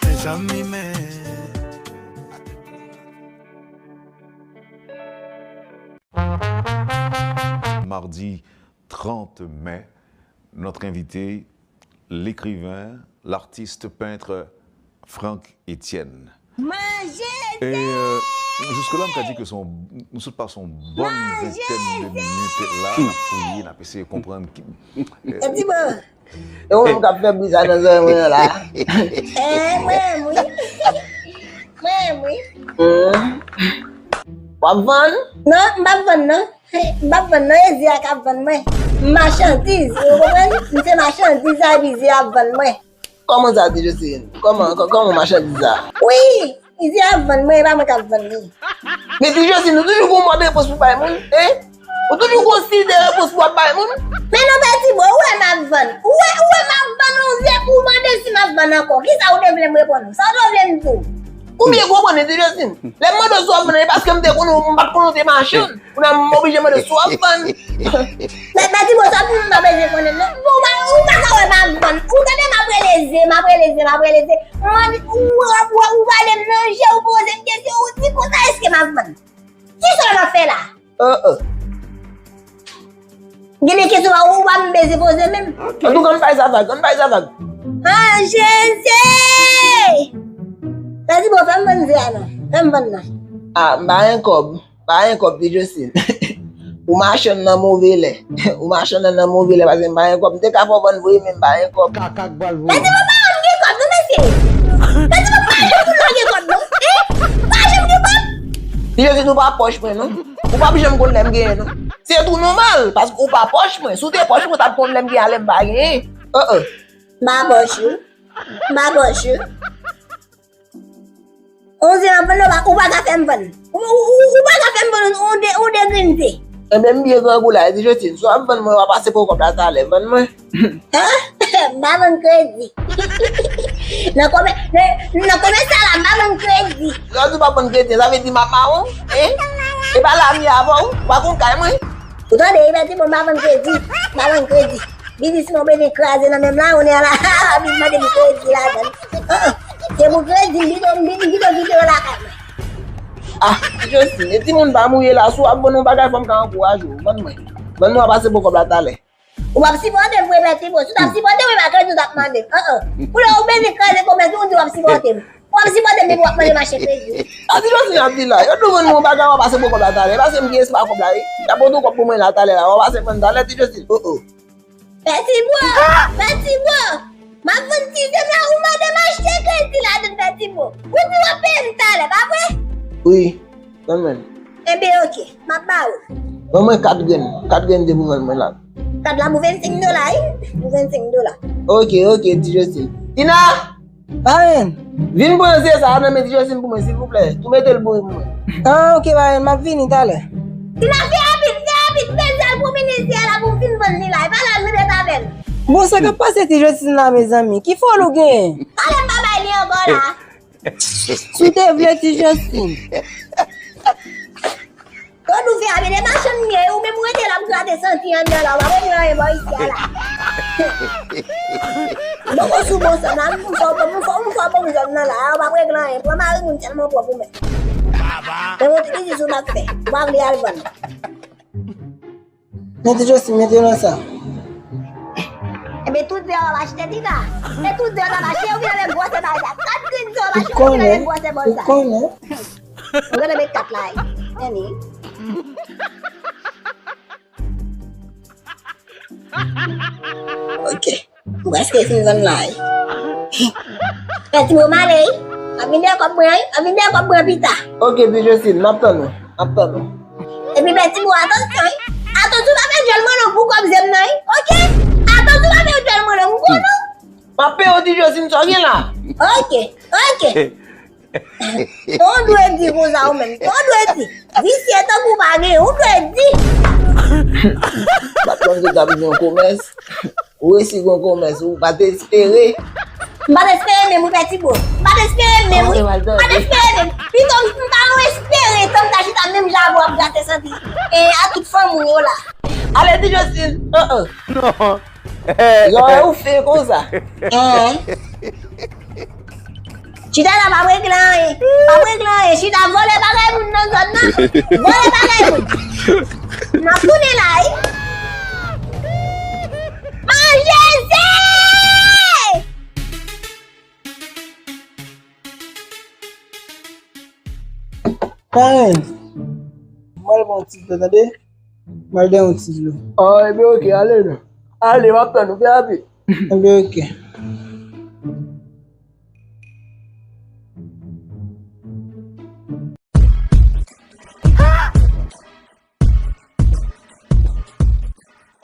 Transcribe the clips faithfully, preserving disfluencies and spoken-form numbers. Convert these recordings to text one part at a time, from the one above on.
Mezanmi, men. Mardi trente mai, notre invité, l'écrivain, l'artiste peintre Franck Etienne. Manje! E, euh, jouske la, m ka di ke se yon, nou sot pase yon bòn ventèn de minit la, n ap fouye, n ap eseye konprann ki, euh, E ou menm k ap fè bri sa nan zòrèy mwen an la. Eh, mwen menm wi. Mwen menm wi. Hmm. W ap vann? Non, m p ap vann non. M p ap vann non, e Zye a k ap vann mwen. M machandiz, ou konprann? M se machandiz sa, epi Zye a ap vann mwen. Kòman sa, Ti Josline? Kòman, kò-, kòman machandiz sa? Wi! Li di ap vann mwen, e pa mwen k ap vann li. Men Ti Josline, ou toujou gon mòd repons pou bay moun, en? Ou toujou gon stil de repons pou w ap bay moun? Men non, Pètibwa, ou wè m ap vann. Ou wè, ou wè m ap vann, ou vle pou w mande si m ap vann ankò. Kisa ou te vle m reponn ou? Sa ou te vle m di w? Ou byen konprann, Ti Josline. Lè m mande w si w ap vann, e paske m te konnen w, m pa t konnen w te machann. Kounye a m oblije mande si w ap vann. Men, Pètibwa, sa pou moun pa bezwen konnen, non. Bon, ou pa, ou pa ka wè m ap vann. Ou tande m ap rele Zye, m ap rele Zye, m ap rele Zye. Mwen, ou, ou, ou, ou gade m nan je, ou poze m kesyon, ou di konsa èske m ap vann? Kisa w ap fè la? Oh, oh. Gen de kesyon ou, ou pa bezwen poze menm. Antouka, ann bay sa vag, ann bay sa vag. Ah, Jezi! Pètibwa, fè m vann Zye a non. Fè m vann nan. Ah, m pa gen kòb. Pa gen kòb, Ti Josline. Ou machann nan move lè. Ou machann nan nan move lè, paske m pa gen kòb. M te ka fè w vann vre, men m pa gen kòb. Kaka k pral voye. Pètibwa pa janm gen kòb, non, mesye. Pètibwa pa janm konn lè w gen kòb, non. Eh? Pa janm gen kòb. Ti Josline, ou pa pòch mwen, non. Ou p ap janm konn lè m genyen, non. Se tou nòmal, paske ou pa pòch mwen. Si w te pòch mwen, w t ap konn lè m genyen a lè m pa genyen. Oh, oh. M pa pòch ou. M pa pòch ou. On Zye m ap vann, ou pa, ou pa ka fè m vann. Ou, ou, ou, ou pa ka fè m vann on, on de, on de grenn te. Enben, m byen grangou la, Ti Josline, si w ap vann mwen, w a pase pou kòb la talè, vann mwen. Hein? M pa vann kredi. Nan komè-, nan, nan komèsal la, m pa vann kredi. Lè w di w pa vann kredi, sa vle di m ap mawon, hein? E pa la m ye avè w, ou pa konn kay mwen. Ou tande, Pètibwa, m pa vann kredi, m pa vann kredi. Biznis mwen bezwen kraze nan men m la, kounye a la, ap vin mande m kredi ladan l. Ah, ah. Se pou kredi, m pito, m pito, m pito kite yo lakay mwen. Ah, Ti Josline, e timoun pa mouye la, si w ap vann yon bagay, fò m ka ankouraje w. Vann mwen. Vann mwen, w a pase pou kòb la talè. Ou p ap sipòte m vre, Pètibwa. Si w t ap sipòte m, e pa kredi w t ap mande m. Ah, ah. Pou lè ou bezwen kraze komès ou, ou di w ap sipòte m. W ap sipòte m epi w ap mande m achte kredi. A Ti Josline ap di la, yo tou vann mwen yon bagay, w a pase pou kòb la talè. Paske m gen espwa kòb la, wi. Y ap pote yon kòb pou mwen la talè la, w a pase vann talè, Ti Josline. Oh, oh. Pètibwa! Pètibwa! M ap vann ti zye m la, ou mande m achte kredi ladan l, Pètibwa. Ou di w ap peye m talè, pa vre? Wi. Vann mwen. Enben, oke. M ap ba ou. Ban mwen kat grenn. Kat grenn de pou vann mwen la. Kat la pou vennsenk dola, wi. Pou vennsenk dola. Oke, oke, Ti Josline. Tina! Parenn! Vin pran zye sa a nan men Ti Josline pou mwen, silvouplè. Tou mete l boure pou mwen. Ah, oke, parenn. M ap vini talè. Tina, fè rapid, fè rapid. Mete zye l pou vini zye la pou m fin vann li la. E pa la l rete avè l. Bon, sa k ap pase Ti Josline la, mezanmi? Ki fòl ou genyen? Talè m pa bay li ankò la. Si w te vle, Ti Josline. Kòd ou fè a, men de machann m ye, ou menm ou rete la, m grate santi anndan la, ou pa regle anyen bò isi a la. M poko sou bon san nan, m fò, m fò, m fò bon zòn nan la, ou pa regle anyen, pran mari moun tèlman pwòp ou menm. Men ou te di sou m ap fè, ou pa vle al vann. Men Ti Josline, mete nan sa. Enben, tout de w ap achte, Tina. E tout de w ap achte, ou vin avèk gwòsè bagay sa. Kat grenn de w ap achte, ou vin avèk gwòsè bòl sa. Ou konnen. Ou konnen. Ou konnen met kat la, wi. Anni. Ok. M prèske fin vann la, wi. Pètibwa m ale, wi. M ap vin dèyè kòb mwen, wi. M ap vin dèyè kòb mwen pita. Ok, Ti Josline, m ap tann ou. M ap tann ou. Epi Pètibwa, atansyon, wi. Atansyon, pa fè djòl mwen non pou kòb zye m nan, wi. Ok? Atansyon, pa fè djòl mwen non, m konnen w. M ap peye w, Ti Josline, sa w gen la. Ok, ok. Ton dwe di konsa ou menm. Ton dwe di. Visye tankou w pa gen, ou dwe di. Patwon ki t ap gen yon komès, ou resi gen yon komès, ou pa t espere. M pa t espere menm, wi, Pètibwa. M pa t espere menm, wi. M pa t espere menm. Pito m, m ta yon espere, tan m ta chita menm jan avè w ap grate santi. E a tout fanm ou yo la. Ale, Ti Josline. Uh, uh. Non. Zòrèy ou fen konsa. Chita la, p ap regle anyen. P ap regle anyen. Chita, vòlè bagay moun nan zòn nan. Vòlè bagay moun. M ap tounen la, wi. Manje ze! Karen, m al pran yon ti dlo, tande? M al dèyè yon ti dlo. Ah, ebyen, oke, ale non. Ale, m ap tann ou, fè rapid. Ebyen, oke.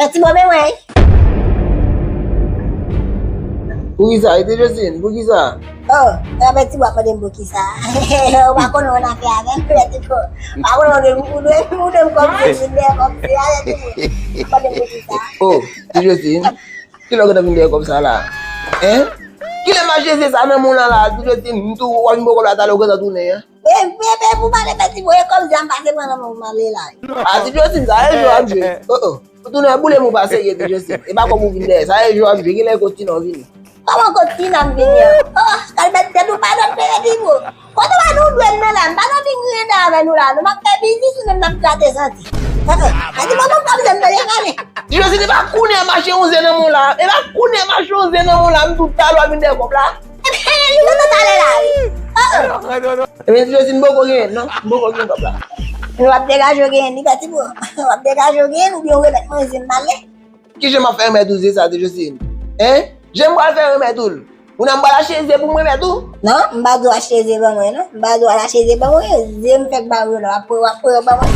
Peti bon, men mwen. Poukisa? E te Josine, poukisa? Oh, e Peti bon ap mande m poukisa. Ou pa konnen w nan afè avè m, Peti bon. Pa konnen w dwe, ou dwe, ou dwe m kòm se, ou dwe kòm se, ale ti bon. Mande m poukisa. Oh, ti Josine, kilè w gentan vin dèyè kòm sa la? Hein? Kilè mache se sa nan moun lan la? Ti Josine, m tou, w ap vin poko la talè w gentan tounen, hein? E, e, e, pou pale Peti bon, e kòm se a m pase pran nan men w m ale la. Ah, ti Josine, sa e jwe w ap jwe. Oh, oh. Ou tounen boule m ou pa serye, ti Josine. E pa kòm ou vin dèyè. Sa e jwe w ap jwe. Kilè kot Tina w vini? Kòman kot Tina m vini an? Oh, kalbèt tèt ou pa dòt peye Peti bon. Kote w al nou dwe m nan la? M pa nan vin griyen dan avè nou la. Nou m ap fè biznis ou menm n ap grate santi. Oh, oh. Peti bon, bon, kòm se m peye pale. Ti Josine, e pa kounye a mache onze nan men w la. E pa kounye a mache onze nan men w la. M tou talè w ap vin dèyè kòb la. Li gentan talè la, wi. Oh, oh. Ebyen, ti Josine, m poko genyen, non. M poko gen kòb la. W ap degaje w genyen li, Peti bon. W ap degaje w genyen l, oubyen w remèt mwen ze m ale. Kijan m ap fè remèt ou ze sa, ti Josine? Hein? Jan m pral fè remèt ou l? Ou nan m pral achte ze pou m remèt ou? Non, m pa di w achte ze ban mwen, non. M pa di w al achte ze ban mwen. Ze m fèk ba ou yo la, w ap pran, w ap pran yo ban mwen.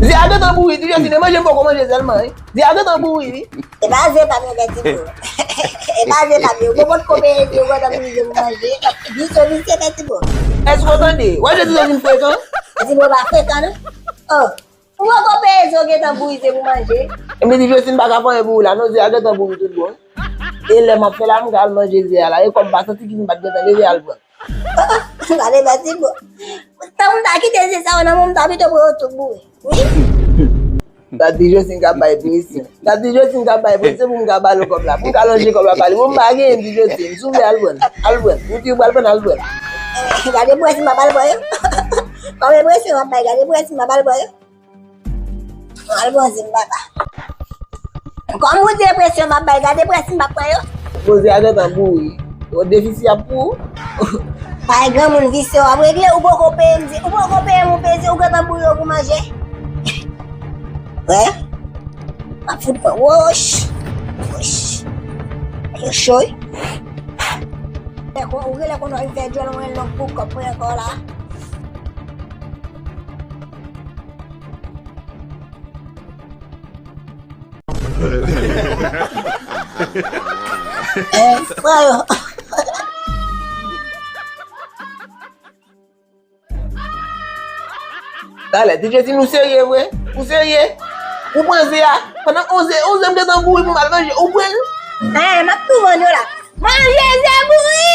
Ze a gentan bouri, ti Josine, e manje m poko manje sèlman, wi. Ze a gentan bouri, wi. E pa ze pa m yo, Peti bon. E pa ze pa m yo. Bon, bon, konbyen ze ou gentan bouri ze pou manje? Visye, visye, Peti bon. Èske w tande? W ap di Josine frekan? Peti bon pa frekan, non. Oh. Ou poko peye ze w gentan bouri ze pou manje? Ebyen, ti Josine pa ka fè anyen pou ou la, non, ze a gentan bouri tout bon. E lè m ap fè la, m ka al manje ze a la. E kòm m pa santi ki m pa t gentan leve al pran. Gade Peti bon. Tan m ta kite ze sa yo nan men w, m ta pito pran yo tout boure. Wi. Gade ti Josine k ap bay presyon. Gade ti Josine k ap bay presyon pou m ka ba l kòb la. Pou m ka lonje kòb la ba li. Bon, m pa genyen, ti Josine. Si w vle al pran. Al pran. Ou di ou pral pran, al pran. Gade presyon m ap al pran yo. Kòm e presyon w ap bay, gade presyon m ap al pran yo. Al pran ze m, papa. Kòm ou di e presyon m ap bay, gade presyon m ap pran yo. Poze a gentan bouri. Yo defisi ap pou ou. Bay granmoun visye w ap regle, ou poko peye m ze, ou poko peye m, ou peye ze, ou gentan bouri yo pou manje. Wè. M ap fout pran woch. Woch. Yo cho, wi. Ou rele konnen w fè djòl mwen long pou kòb mwen ankò la. Eh, frè yo. Talè, ti Josine, ou serye vre? Ou serye? Ou pran ze a? Pandan onz, onz an m gentan bouri pou m al manje, ou pran l? Eh, m ap tou vann yo la. Manje ze bouri!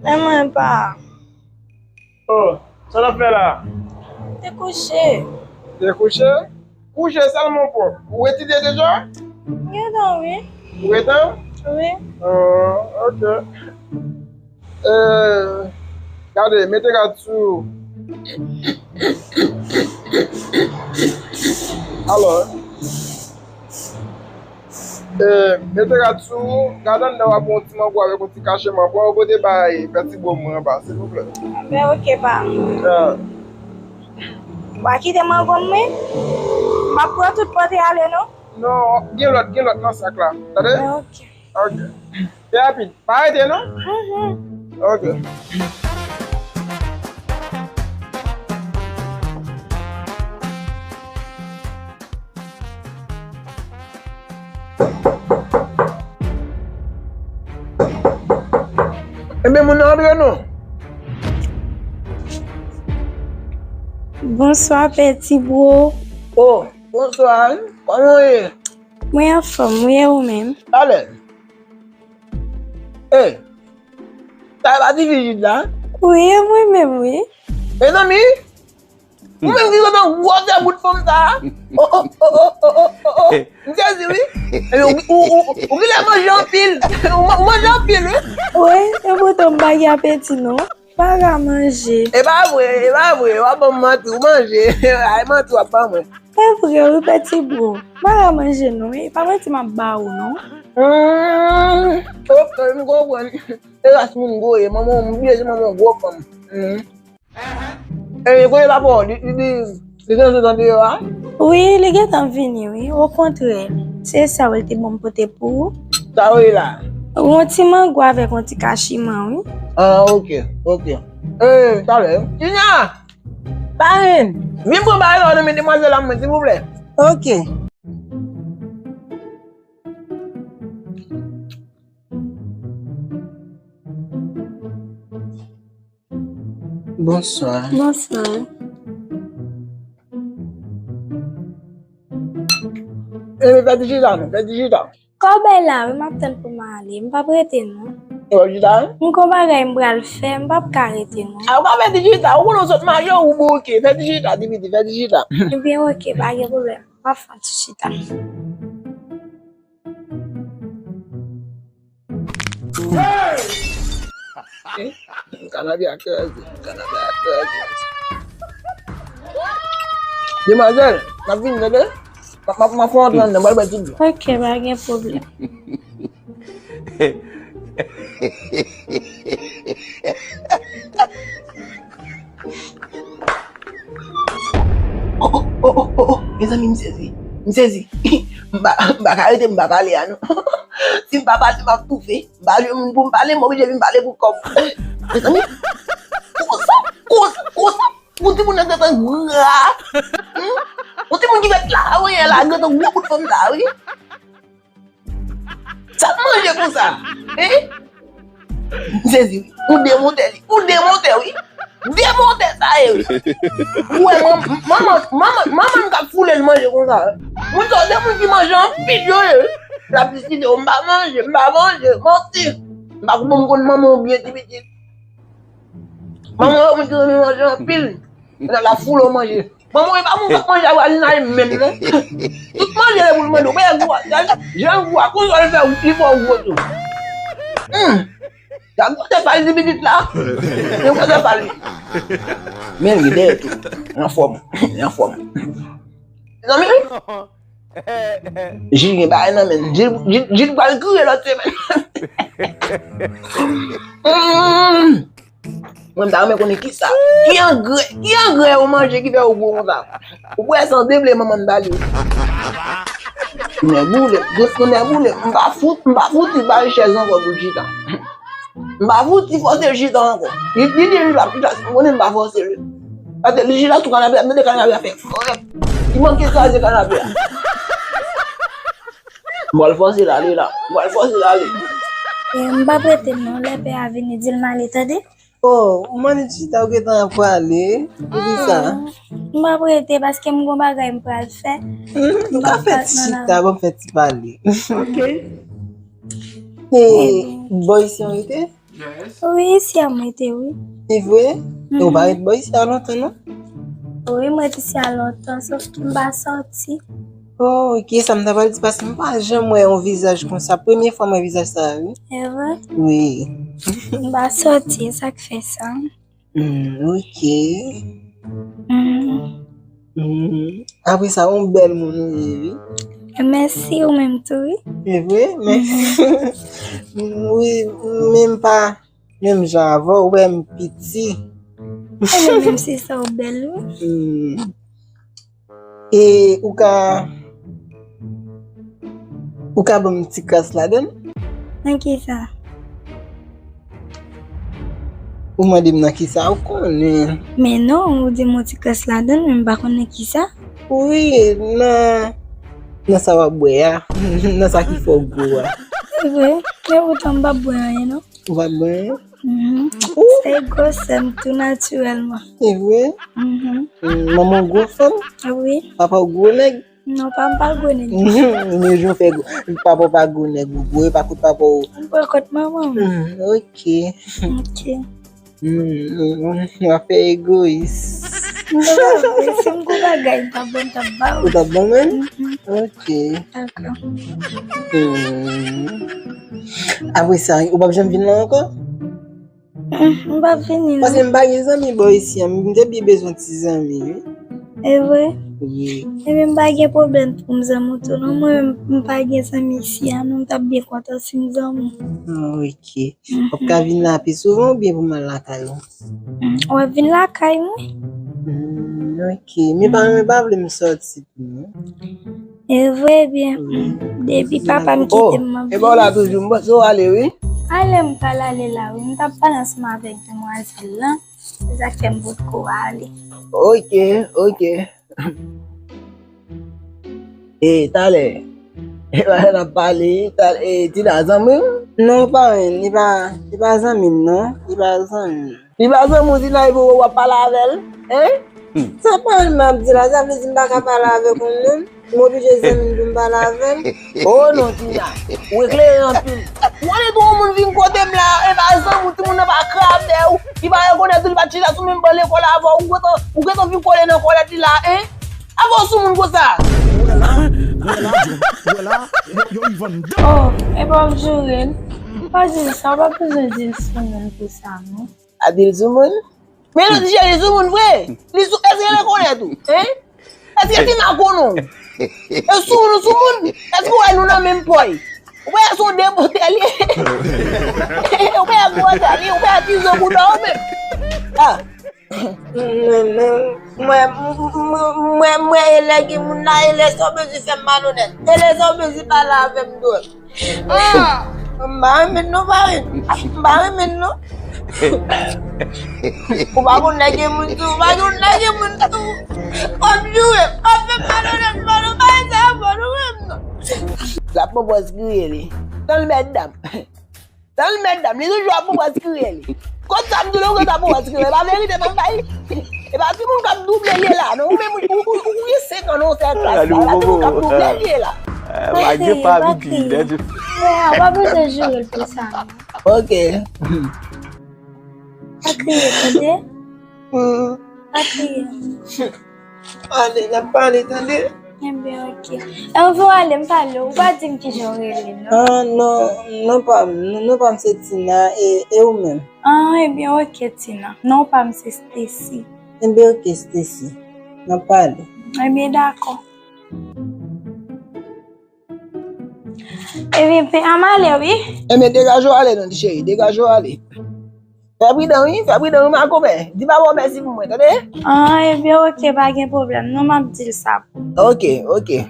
Men mwen pa. Oh, sa w ap fè la? Te kouche. Te kouche? Kouche sèlman pwòp. Ou etidye deja? Gentan, wi. Ou gentan? Wi. Oh, ok. Eh, gade, mete gad sou. Alò, eh, mete gad sou, gad anndan w ap wè yon ti mango avèk yon ti kache mango, pran yon pote bay Peti Bo mwen anba, silvouplè. Ben, ok, pa. Ah. W a kite mango m, wi. M ap pran tout pote ale, non? Non, gen lòt, gen lòt nan sak la. Tande? Ben, ok. Ok. Fè rapid. Pa rete, non? Mhm. Ok. Ebyen, moun nan antre, non? Bonswa, Peti Bro. Oh, bonswa. Kòman w ye? Mwen anfòm, wi, e ou menm? Alèz. Ey, Sa e pa tifi Jida? Wi, e mwen menm, wi. Mezanmi, ou menm ki sot nan gwosè bout fanm sa a? Oh, oh, oh, oh, oh, oh, oh, oh. M sezi, wi. Epi ou, ou, ou, ou genlè manje anpil. Ou ma-, ou manje anpil, wi. Wi, e poutan m pa gen apeti, non. M pa ka manje. E pa vre, e pa vre. W ap ban m manti, ou manje. Ay manti w ap ban mwen. E vre, wi, peti bro. M pa ka manje, non. E pa manti m ap ba ou, non. Hmm, ok, m konprann. E ras moun gwo ye, manman w, m bliye se manman w gwo fanm. Hmm. E kote papa w, li, li, li, li gentan sot andeyò a? Wi, li gentan vini, wi. Okontrè, se sa w li te ban m pote pou ou. Sa w ye la? Yon ti mango avèk yon ti kachiman, wi. Ah, ok, ok. E, talè. Junior! Parenn! Vin pran bagay la nan men demwazèl la mwen, silvouplè. Ok. Bonswa. Bonswa. E, fè ti chita non, fè ti chita. Kòbèy la, wi, m ap tann pou m ale. M p ap rete, non. E w ap chita? M gon bagay m pral fè, m p ap ka rete, non. A, ou ka fè ti chita, ou konnen w sot mache, ou bouke. Fè ti chita, ti piti, fè ti chita. Ebyen, ok, pa gen pwoblèm. M ap fè yon ti chita. Kanapye a kraze, kanapye a kraze. Demwazèl, n ap vini, tande? M ap, m ap, m ap fè w antre anndan, m pral bay ti dlo. Ok, pa gen pwoblèm. Oh, oh, oh, oh, oh, oh, mezanmi, m sezi. M sezi. M pa, m pa ka rete, m pa pale a non. Si m pa pale, m ap toufe. M pa jwenn moun pou m pale, m oblije vin pale pou kò m. Mezanmi, konsa, konsa, konsa, pou timoun nan gentan gra. Hmm? Pou timoun ki fèt la, wi, la, gentan gwo bout fanm la, wi. Sa k manje konsa? Hein? M sezi, wi. Ou demontè li. Ou demontè, wi. Demontè sa ye, wi. Ou wè, man-, manman, manman, manman m k ap foule l manje konsa. Moun sa, de moun ki manje anpil yo ye, wi. L ap diskite, "M pa manje, m pa manje, manti." M pa konprann, m konn manman w byen ti pitit. Manman w, moun ki renmen manje anpil. L ap foule w manje. Manman, e pa moun k ap manje avè li nan li menm, non. Tout manje li pou l mande. Ou pa wè gou a, jan, jan gou a, konsa l fè, li fè w gwo tou. Hmm. Gad gwosè fal ti pitit la. Gad gwosè fal li. Men li dèyè tou. Li anfòm. Li anfòm. Mezanmi, Jil gen bagay nan men l. Jil, Jil, Jil pral kriye lòt semèn. Hmm. Mwen, m ta renmen konnen kisa. Ki angrè, ki angrè ou manje ki fè ou gwo konsa? Ou bwè san deble manman m ba li. Nè boule, gwo san nè boule. M pa fout, m pa fouti ba l chèz ankò pou l chita. M pa fouti fòse l chita ankò. Li, li di li p ap chita, m konnen m pa fòse l. Paske li chita sou kanapè a, m tande kanapè a fè frèp. Li manke kraze kanapè a. M pral fòse l ale la. M pral fòse l ale. E, m p ap rete non. Lè pè a vini, di l m ale, tande? Oh, ou mande chita, ou gentan ap prale. Poukisa? M p ap rete paske m gon bagay m pral fè. Hmm, m pa fè ti chita, ban m fè ti pale. Ok. E, bò isi an rete? Wi, isi a m rete, wi. Se vre? E ou pa ret bò isi a lontan, non? Wi, m ret isi a lontan, sòf ke m pa sòti. Oh, ok, sa m ta pral di, paske m pa janm wè yon vizaj konsa. Premye fwa m wè vizaj sa a, wi. E vre? Wi. M pa sòti, e sa k fè sa. Hmm, ok. Hmm. Hmm. Apre sa, yon bèl moun ou ye, wi. Mèsi, ou menm tou, wi. Se vre? Mèsi. Wi, men m pa menm jan avè w, ou wè m piti. Ebyen, menm si sa ou bèl, wi. Hmm. E ou ka, ou ka ban m ti kras ladan l? Nan kisa? Ou mande m nan kisa, ou konnen. Men non, ou di m yon ti kras ladan l, men m pa konn nan kisa. Wi, nan, nan sa w ap bwè a. Nan sa ki fè w gwo a. Se vre, men poutan m p ap bwè anyen, non. Ou pa bwè? Mhm. Ou? Se gwosè m tou natirèlman. Se vre? Mhm. Mm, manman w gwo fanm? Wi. Papa w gwo nèg? Non, pa m pa gwo nèg. Men jan w fè gwo. Papa w pa gwo nèg, ou gwo, e pa kout papa w. M pran kont manman m. Hmm, ok. Ok. Hmm, w ap fè egoyis. M te pa vle, si m gwo bagay, m t ap ban, m t ap ba w. Ou t ap ban mwen? Mhm. Ok. Dakò. Hmm. Apre sa, ou p ap janm vin la ankò? Hmm, m p ap vini, non. Paske m pa gen zanmi bò isi a, m te byen bezwen ti zanmi, wi. E vre? Wi. Ebyen, m pa gen pwoblèm pou m zanmi w tou, non. Mwen menm, m pa gen zanmi isi a, non, m t ap byen kontan si m zanmi w. Ah, ok. W ap ka vin la pi souvan oubyen pou m al lakay ou? Mm, w ap vin lakay mwen? Mm, ok. Men paran mwen pa vle m sòti tou, non. E vre, byen. Wi. Depi papa m kite m, m ap vini. Oh, e ba w la toujou, m panse w ale, wi. Ale, m pral ale la, wi. M t ap pale ansanm avèk demwazèl lan. Se sa k fè m potko ale. Ok, ok. E, talè. E, talè n ap pale, talè, e, Tina, zanmi w? Non, parenn, li pa, li pa zanmi m, non. Li pa zanmi m. Li pa zanmi w, Tina, epi w ap pale avè l? Hein? Hmm. Sa parenn m ap di la, sa vle di m pa ka pale avèk yon moun? M oblije zanmi m pou m pale avè l? Oh non, Tina, ou eklere anpil. Ou konnen tou yon moun vin kote m la, e pa zanmi w, timoun nan pa krabè w, li pa rekonèt ou, li pa t chita sou menm ban lekòl avè w, ou gentan, ou gentan vin kole nan kòlèt li la, hein? Avè w sou moun konsa. Ou wè la, ou wè la, yo, yo, yo, Ivan. Oh, e pa w ap joure l. Pa di l sa, w pa bezwen di l sou moun pou sa, non. A di l sou moun? Men li di cheri sou moun vre. Li sou, èske l rekonèt ou? Hein? Èske Tina konnen w? E sou moun ou sou moun? Èske w wè nou nan menm pòy? Ou wè se yon debote li ye. Ou wè gwo tèt li, ou wè ti zo bouda ou menm. Ah. Mwen, mwen, mwen, mwen, mwen, e lè gen moun la, e lè sa w bezwen fè m malonèt. E lè sa w bezwen pale avè m dwòl. Ah! M pa renmen non, parenn. M pa renmen non. Ou pa konn lè gen moun sou, ou pa konn lè gen moun sou. W ap joure, w ap fè m malonèt, malonèt, pa ese avè nou menm non. L ap pran pòz kriye li. Tann mèt dam. Tann mèt dam, li toujou ap pran pòz kriye li. Kot sa m di w, li konn sa pran pòz kriye. E pa verite m ap bay. E pa timoun k ap double li ye la non. Ou menm, ou, ou, ou, ou gen senk an nan yon sèl klas la. E pa timoun k ap double li ye la. Eh, pa kriye, pa kriye. Frè, ou pa bezwen joure l pou sa non. Ok. Pa kriye, tande? Hmm. Pa kriye. Ale, n ap pale, tande? Ebyen, ok. E anvan w ale, m pale w, ou pa di m kijan w rele, non? Ah, non, non pa m, non, non pa m se Tina, e, e ou menm? Ah, ebyen, ok, Tina. Non pa m se Stacy. Ebyen, ok, Stacy. N ap pale. Ebyen, dakò. Ebyen, pen an m ale, wi. Ebyen, degaje w ale, non, ti cheri, degaje w ale. Fè pridan, wi, fè pridan, wi, makomè. Di papa w mèsi pou mwen, tande? Ah, ebyen, ok, pa gen pwoblèm. Non, m ap di l sa pou. Ok, ok.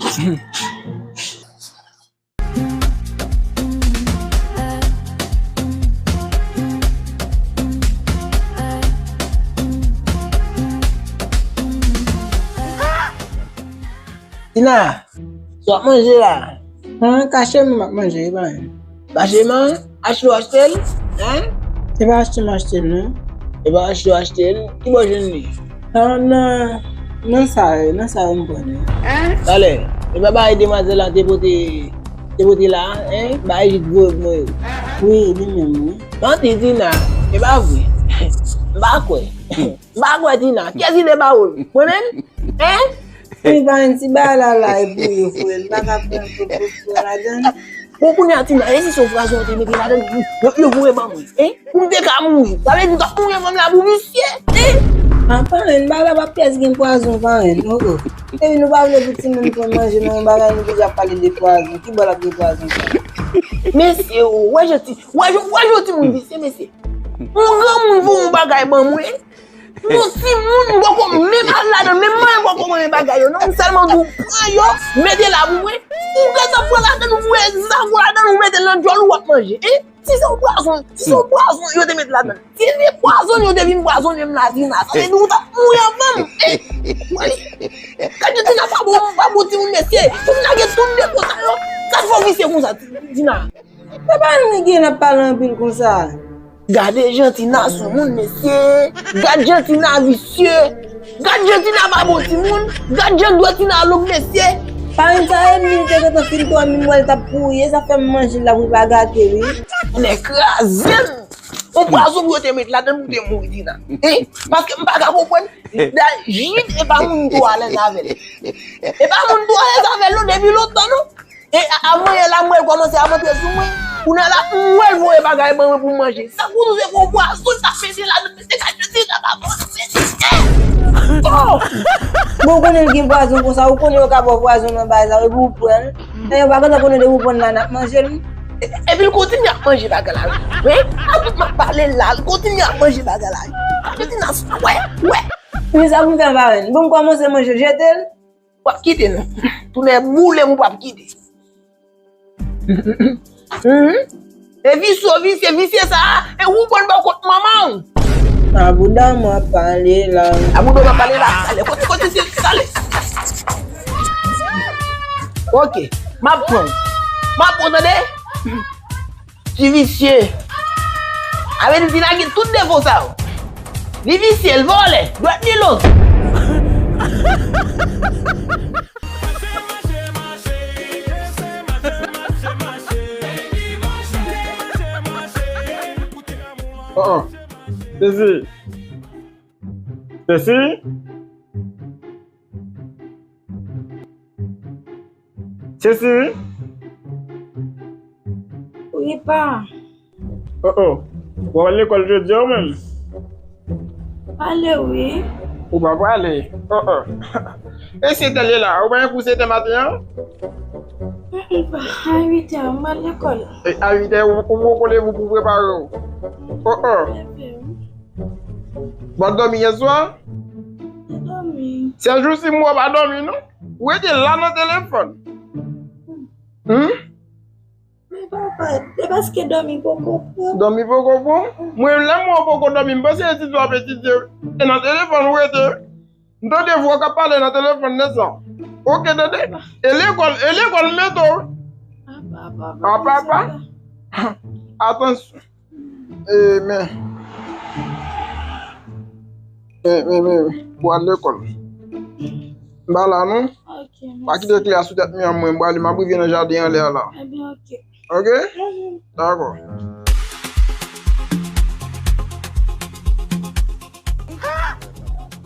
Tina, sa w ap manje la? An, kache m m ap manje, e pa anyen. Kache man? Achte w achte l? Hein? Se pa achte m achte l, non. E pa achte w achte l? Ki bò w jwenn li? An, nan, nan sa yo, nan sa yo m pran yo. Talè, e pa bagay demwazèl la te pote, te pote la, hein? Bagay li t voye pou mwen yo. Wi, li menm, wi. Manti, Tina, e pa vre. M pa kwè. M pa kwè, Tina. Kiyès ki te ba ou l? Mwen menm? Hein? Wi, pa yon ti bagay la la, e pou yo, frè. M pa ka pran tout, tout, tout ladan l. Bon, kounye a, Tina, e si se yon pwazon yo te mete ladan l, yo, yo voye ban mwen, hein? Pou m te ka mouri. Sa vle di, m t ap mouri anvan m la pou visye, hein? An, parenn, bagay la pa pyès gen pwazon, parenn. Oh, oh. Epi nou pa vle pou timoun pran manje, nan yon bagay nou deja pale de pwazon. Ki bò l ap gen pwazon sa? Mesye, oh, wè jan ti, wè jan, wè jan timoun visye, mesye. Yon granmoun voye yon bagay ban mwen. Nou timoun, m poko menm al ladan, menm manyen m poko manyen bagay yo, non, m sèlman di w pran yo, mete la pou mwen, ou gentan pran ladan l, ou voye zago ladan l, ou mete l nan djòl ou, w ap manje, hein? Si se yon pwazon, si se yon pwazon yo te met ladan l, si se pwazon yo te vin pwazonnen m la, Tina, sa vle di ou t ap mouri anvan m, hein? Gad jan Tina pa bon, pa bon timoun, mesye, pou Tina gen tout defo sa yo, sa fè w visye konsa, Tina? Papa nou gen n ap pale anpil konsa. Gade jan Tina soumoun, mesye. Gad jan Tina visye. Gad jan Tina pa bon timoun. Gad jan dwèt Tina long, mesye. Farin sa e mil te gentan fin twa mil m wè l t ap pouri, e sa fè m manje l la pou l pa gate wi. Nèg kraze m. Yon pwazon pou yo te met ladan l pou te mouri Dina. Hein? Paske m pa ka konprann. Dayè, Jid e pa moun tou alèz avè l. E pa moun tou alèz avè l non, depi lontan non. E a, a manyen la, m wè l kòmanse ap antre sou mwen. Kounye a la, m wè l voye bagay ban mwen pou m manje. Sa pou nou se gwo pwazon, sa pete la, nou pete kay pete la, la, bon, pete. Oh! Bon, ou konnen l gen pwazon konsa, ou konnen yo ka ba w pwazon nan bagay sa, epi ou pran l. Men yo pa gentan konnen depi ou pran l la, n ap manje l. E, epi l kontinye ap manje bagay la, wi. Wi, a tout m ap pale la, l kontinye ap manje bagay la, wi. Pete nan sa, wè, wè. Men sa pou m fè, Farin? Bon, m kòmanse manje l, jete l. W ap kite non. Tounen boule m, w ap kite. Mhm. E visye, visye, visye sa a, e ou konn bò kot manman w. A bouda m w ap pale la. A bouda w ap pale la, salè. Kote, kote se salè. Ok, m ap pran w. M ap pran w, tande? Ti visye. A vle di Dina gen tout defo sa yo. Li visye, l vòlè, dwèt li long. Oh, oh. Sesi. Sesi. Sesi. Wi, pa. Oh, oh. Ou pa pral lekòl jodi a ou menm? Pale wi. Ou pa prale? Oh, oh. E sèt è l ye la, ou pa gen kou sèt è maten an? Mm, mm, pa. A uit è, m pral lekòl. E a uit è, ou, ou poko leve pou prepare w? Oh, oh. Leve wi. Ou pa dòmi yè swa? M dòmi. Sèl jou si m wè w pa dòmi non. Ou rete la nan telefòn. Hmm? Men papa, e paske dòmi poko pran. Dòmi poko pran? Mwen, lè m wè w poko dòmi, m panse etidye w ap etidye. E nan telefòn ou rete. M tande vwa w k ap pale nan telefòn de sa. Ok, tande. E lekòl, e lekòl m mete w. Apa, apa, apa, apa. Atansyon. E, men. Men, men, men, pou al lekòl. M pa la, non. Ok, mèsi. Pa kite kle a sou tèt mwen, mwen, m prale, m ap rive nan jaden anlè a la. Ebyen, ok. Ok? Mhm. Dakò.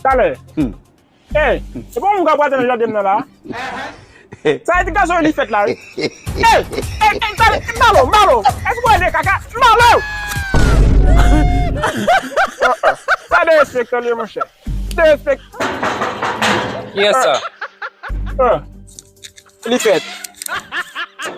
Talè. Hmm. Ey, se pa moun k ap rate nan jaden m nan la. Sa e ti gason li fèt la, wi. Ey, ey, ey, talè, m ba l, m ba l. Èske w ede kaka? M ba l. Sa derespektan li, monchè. Derespektan. Kiyès sa? Ah. Li fèt.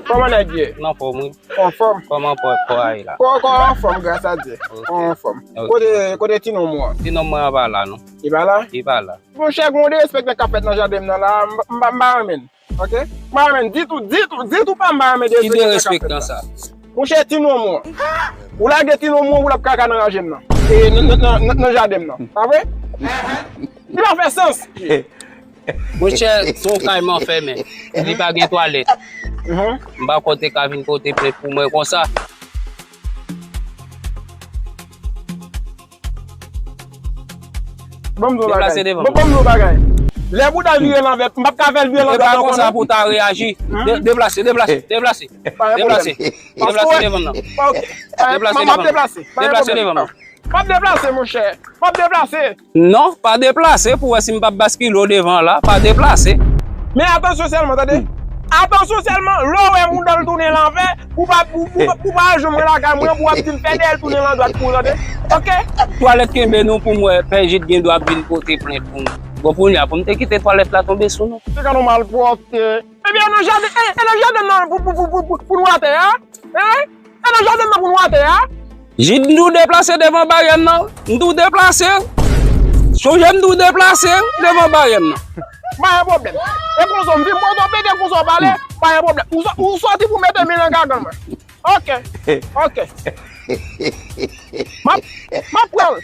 Kòman nèg ye? Nan fòm, wi. Anfòm? Kòman kò, kò a ye la? Kò, kò anfòm, gras a Dye. Ok. Anfòm. Ok. Kote, kote ti nonm ou an? Ti nonm mwen an pa la, non. Li pa la? Li pa la. Monchè, gen yon derespektan k ap fèt nan jaden m nan la, m, m, m pa renmen l. Ok? M pa renmen l ditou, ditou, ditou pa m pa renmen derespektan k ap fèt la. Ki derespektan sa? Monchè, ti nonm ou an. Ou lage ti nonm ou an pou l ap kaka nan raje m nan. E nan, nan, nan, nan, nan jaden m nan. Pa vre? Li pa fè sans. Monchè, se yon kay m anfèmen. Li pa gen twalèt. Mhm. M pa kwè w te ka vin pote plent pou mwen konsa. Ban m di w yon bagay. Deplase devan m. Ban m di w yon bagay. Lè bouda vire lanvè, m p ap ka fè l vire lanvè ankò non. E pa konsa pou w ta reyaji. Hmm? De-, deplase, deplase, deplase. Pa gen pwoblèm. Deplase. Deplase devan m nan. Ok. Deplase devan m nan. Deplase devan m nan. M ap deplase, monchè. M ap deplase. Non, pa deplase pou wè si m p ap baskile w devan la. Pa deplase. Men atansyon sèlman, tande. Hmm. Atansyon sèlman, lè w wè mouda l tounen lanvè, pou pa, pou, pou, pou pa al jwenn mwen lakay mwen, pou w ap di m fè dèyè l tounen landwat pou w, tande. Ok? Twalèt kenbe nou pou m wè Pè Jid gen dwa ap vin pote plent pou nou. Bon, kounye a, pou m te kite twalèt la tonbe sou nou. Se ka nou malpwòpte. Ebyen, nan jaden, e, e nan jaden nan pou, pou, pou, pou, pou, pou nou atè a? Hein? E nan jaden nan pou nou atè a? Jid, m di w deplase devan baryè m nan. M di w deplase. Sonje m di w deplase devan baryè m nan. Pa gen pwoblèm. E konsa, m vin mwen pede konsa w pale, pa gen pwoblèm. Ou sò-, ou sòti pou mete men nan gagann mwen. Ok. Ok. M ap, m ap pran l.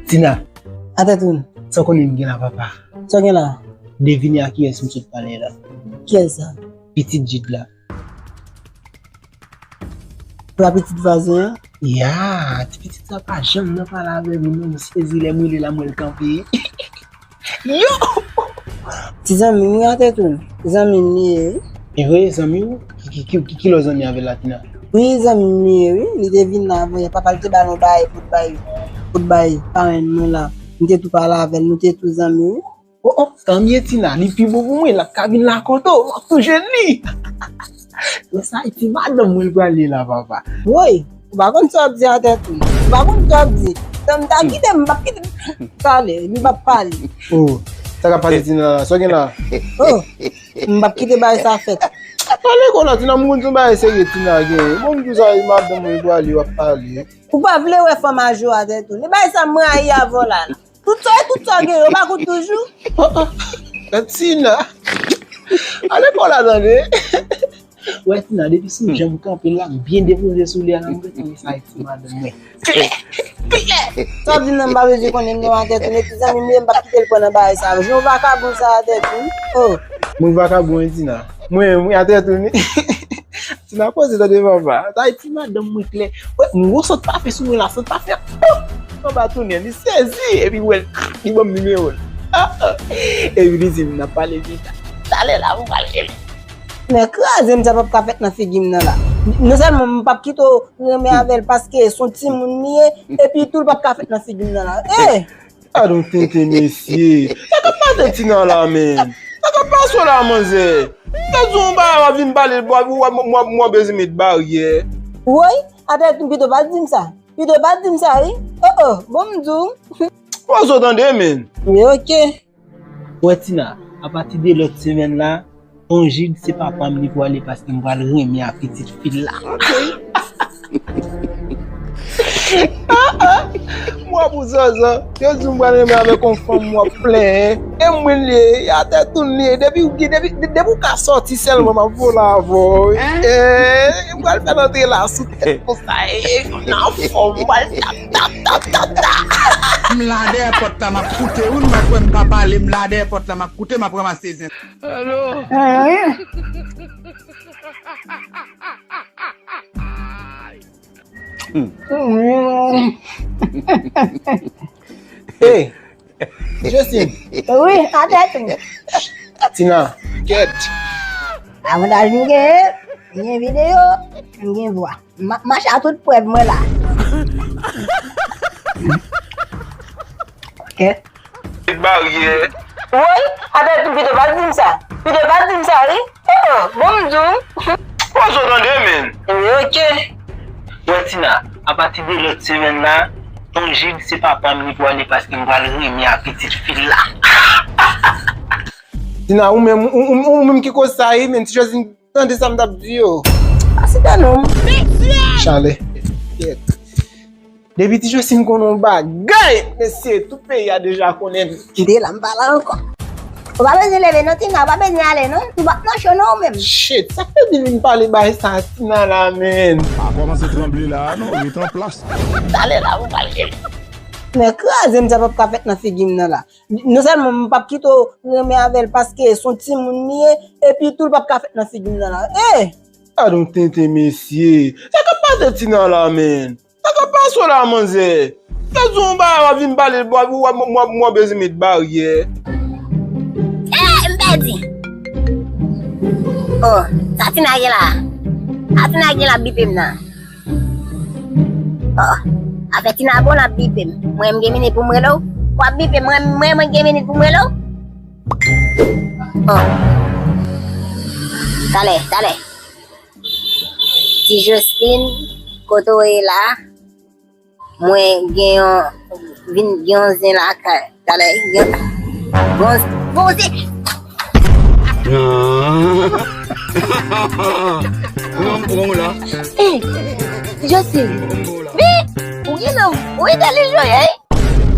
Tina, atè toune. Sa w konnen m gen la, papa? Sa w gen la? Devine a kiyès m sot pale la. Kiyès sa? Pitit Jid la. Ou pa pitit vwazen an? Ya, ti pitit sa pa janm nan pale avè m non, m sezi lè m rele l la m wè l kanpe. Yo! Ti zanmi m wi, atè toune. Zanmi m li ye wi. E vre, zanmi w? Ki, ki, ki, ki, ki lòt zanmi avè l la, Tina? Wi, zanmi m li ye wi. Li te vin la avan yè. Papa l te ba l yon bagay pou l bay, pou l bay parenn mwen la. M te tou pale avè l, nou te tou zanmi wi. Oh, oh, tanmye Tina, li pi bon pou mwen, l ap ka vin lakòt ou, m ap tou jwenn li. Wè sa, e ti madanm mwen l pral ye la, papa. Woy, ou pa konn sa w ap di atè toune. Ou pa konn sa w ap di. Tanm ta kite m, m p ap kite. Talè, li p ap pale. Oh, sa k ap pase Tina la, sa w gen la? Oh, m p ap kite bagay sa fèt. Pale kon la, Tina, m konn se yon bagay serye Tina gen. Bon, m di w sa, e madanm mwen l pral ye, w ap pale. Ou pa vle wè fanm aje w atè toune. E bagay sa m rayi avè w la. Tout sa, tout sa gen, yo pa kout toujou. Oh, oh. Tina. Ale pa la tande. Wè, Tina, depi sou jan m kanpe la, m byen depoze sou li a la, m gentan wè sa e ti madanm mwen. Klè! Klè! Sa w di m nan, m pa bezwen konnen non atè toune, ti zanmi m ye, m p ap kite l pran nan bagay sa. Jan vakabon sa atè toune. Oh. Mwen vakabon, wi, Tina. Mwen, mwen atè toune. Tina poze tande papa. Sa e ti madanm mwen klè. Wè, m gwo sot pa fè sou mwen la, sot pa fè. Anba tounen, li sezi, epi wè, li ban m nimewo l. Ah, ah. Epi li di m n ap pale pita. Talè la, m pral rele. Men kraze m sa p ap ka fèt nan figi m nan la. Non sèlman m p ap kite w renmen avè l paske s on timoun li ye, epi tou l p ap ka fèt nan figi m nan la. Eh! Gadon tenten mesye. Sa k ap pase Tina la menm? Sa k ap pase w la manzè? M te di w yon bagay w ap vin pale, w ap, w ap, w ap, w ap bezwen met baryè. Woy, atè toune pito pa di m sa. Pito pa di m sa wi. Oh oh, bon m di w. Poze w tande menm. Wi, oke. Wè Tina, apati de lòt semèn la, Ton Jid se papa m li pwale paske m pral renmen a pitit fi l la. Ah, ah. M wè pou zanzan. Yo di m pral renmen avèk yon fanm, w ap plenyen. E mwen li ye, atè toune li ye. Depi, depi, depi w ka sòti sèlman, m ap vole avè w. Eh, m pral fè l antre la sou tèt konsa. Eh, nan fòm, m pral tap, tap, tap, tap, tap. M la dèyè pòt la, m ap koute. Ou n pa kwè m pa pale, m la dèyè pòt la, m ap koute, m ap ranmase zen. Alo. Hey, Justine. Wi, atè toune. Tina, kèt. Avantaj m gen, m gen videyo, m gen vwa. M ap mache a tout prèv mwen la. Ok. Met baryè. Woy, atè toune pito pa di m sa. Pito pa di m sa wi. Oh, oh, bon m di w. Poze w tande menm. Wi, oke. Wè Tina, apati de lòt semèn la, Ton Jid se papa m li pwale paske m pral renmen a pitit fi l la. Tina, ou menm, ou, ou, ou menm ki koz sa wi, men ti Jozin tande sa m t ap di yo. Pase tande non. Chalè. Kèt. Depi ti Josine konn yon bagay, mesye, tout peyi a deja konnen. Kite la, m pa la ankò. Ou pa bezwen leve non, Tina, ou pa bezwen ale non. Ou p ap nan cho non ou menm. Shit, sa k fè di vin pale bay sa Tina la, menn? Pa kòmanse tranble la, non, ret an plas. Talè la, ou pral jere. Men kraze m, sa p ap ka fèt nan figi m nan la. Non sèlman m p ap kite w renmen avè l paske s on timoun li ye, epi tou l p ap ka fèt nan figi m nan la. Eh! Gad on tenten mesye. Sa k ap pase Tina la, menn? Sa k ap pase w la, manzè? Sa di yon bagay w ap vin pale, w ap, w ap, w ap, w ap bezwen met baryè. Eh, m pèdi. Oh, sa Tina gen la? Sa Tina gen la bipe m nan? Oh, afè Tina bon l ap bipe m. Mwen m gen minit pou m rele w? W ap bipe m, mwen, mwen, mwen gen minit pou m rele w? Oh. Talè, talè. Ti Josline, kote w ye la? Mwen gen yon, vin gen yon zen lakay. Talè, gen yon, bon, bon zen. Ou wè m la? Eh, Josline. Wi, ou gen nan, ou entèlijan, wi.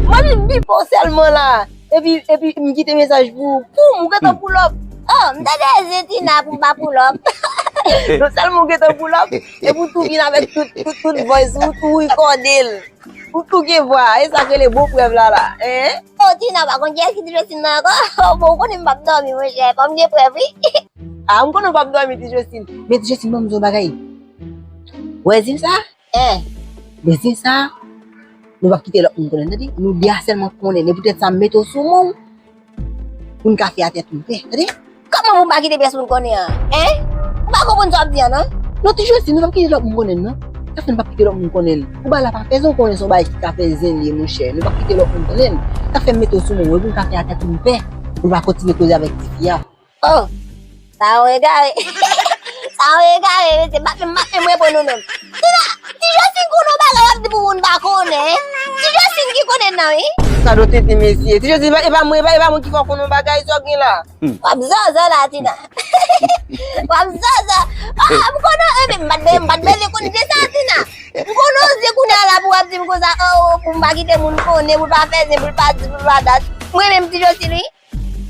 Mwen vin bipe w sèlman la. Epi, epi m kite mesaj pou ou. Poum, ou gentan pull up. Oh, m te dèyè Tina pou m pa pull up. Non sèlman ou gentan pull up, epi ou tou vin avèk tout, tout, tout voice, ou tou rekòde l. Ou tou gen vwa, e sa k rele bon prèv la la, en? O, Tina, pa konn kiyès ki Ti Josline nan ankò? O, bon, ou konnen m p ap dòmi, monchè, fò m gen prèv, wi. A, m konnen w p ap dòmi, Ti Josline. Men, Ti Josline, ban m di w yon bagay. Wè zil sa? En. Men zil sa, nou p ap kite lòt moun konnen, tande? Nou de a sèlman konnen. E poutèt sa, m mete w sou men w. Pou n ka fè atè tou pè, tande? Kòman pou m pa kite pyès moun konnen an? En? Ou pa konprann sa w ap di an, non? Non, Ti Josline, nou p ap kite lòt moun konnen, non. Sa fè n p ap kite lòt moun konnen? Ou bay la pa fè zon konnen se yon bagay ki ka fè zen li ye, monchè. Nou p ap kite lòt moun konnen. Sa fè m mete w sou men w, wi, pou n ka fè atè tou pè. Pou n pa kontinye koze avèk tifi a. Oh! Sa yon egare. Sa yon egare, mesye. Bat men, bat men, mwen pran nou menm. Tina, Ti Josline konnen yon bagay, w ap di pou moun pa konnen. Ti Josline ki konnen nan, wi. Sa do tenten, mesye. Ti Josline, e pa mwen, e pa, e pa mwen ki fè w konnen yon bagay, sa w gen la. W ap zozo la, Tina. W ap zozo. Ah, m konnen, e, men m pa t be-, m pa t bezwen konn de sa, Tina. M konnen w di kounye a la pou w ap di m konsa, oh, pou m pa kite moun konnen, pou l pa fè zen, pou l pa di, pou l pa dat. Mwen menm, Ti Josline, wi.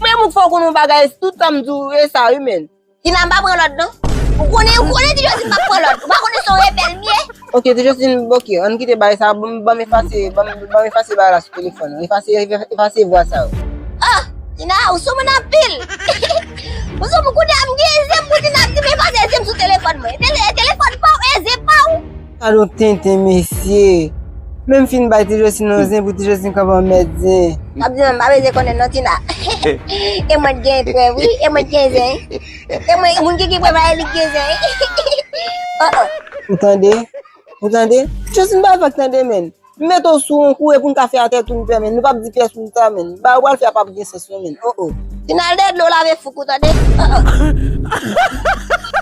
Mwen, m fè w konnen yon bagay, tout sa m di w, e sa, wi, men. Tina, m pa pran lòd, non. Ou konnen, ou konnen Ti Josline m ap pran lòd. Ou pa konnen se yon rebèl m ye? Ok, Ti Josline, ok, ann kite bagay sa, ban m, ban m efase, ban m, ban m efase bagay la sou telefòn. Efase, efase vwa sa yo. Ah, Tina, ou sou moun anpil. Ou sou moun kounye a m gen zen pou Tina ap di m efase zen m sou telefòn mwen. Tele-, telefòn pa w, e zen pa w. Sa do tenten, mesye. Menm fin bay Ti Josline yon zen pou Ti Josline kanpe anmèt zen. W ap di non, m pa bezwen konnen non, Tina. E mwen t gen prèv, wi. E mwen t gen zen. E mwen, moun ki gen prèv la, e li k gen zen. Oh, oh. Ou tande? Ou tande? Josline pa fèk tande, menn. M mete w sou yon koure pou n ka fè atè tou n pè, menn. Nou p ap di pyès moun sa, menn. Bagay ou pral fè a p ap gen sans, non, menn. Oh, oh. Tina, al dèyè dlo lave fouk ou, tande? Oh, oh.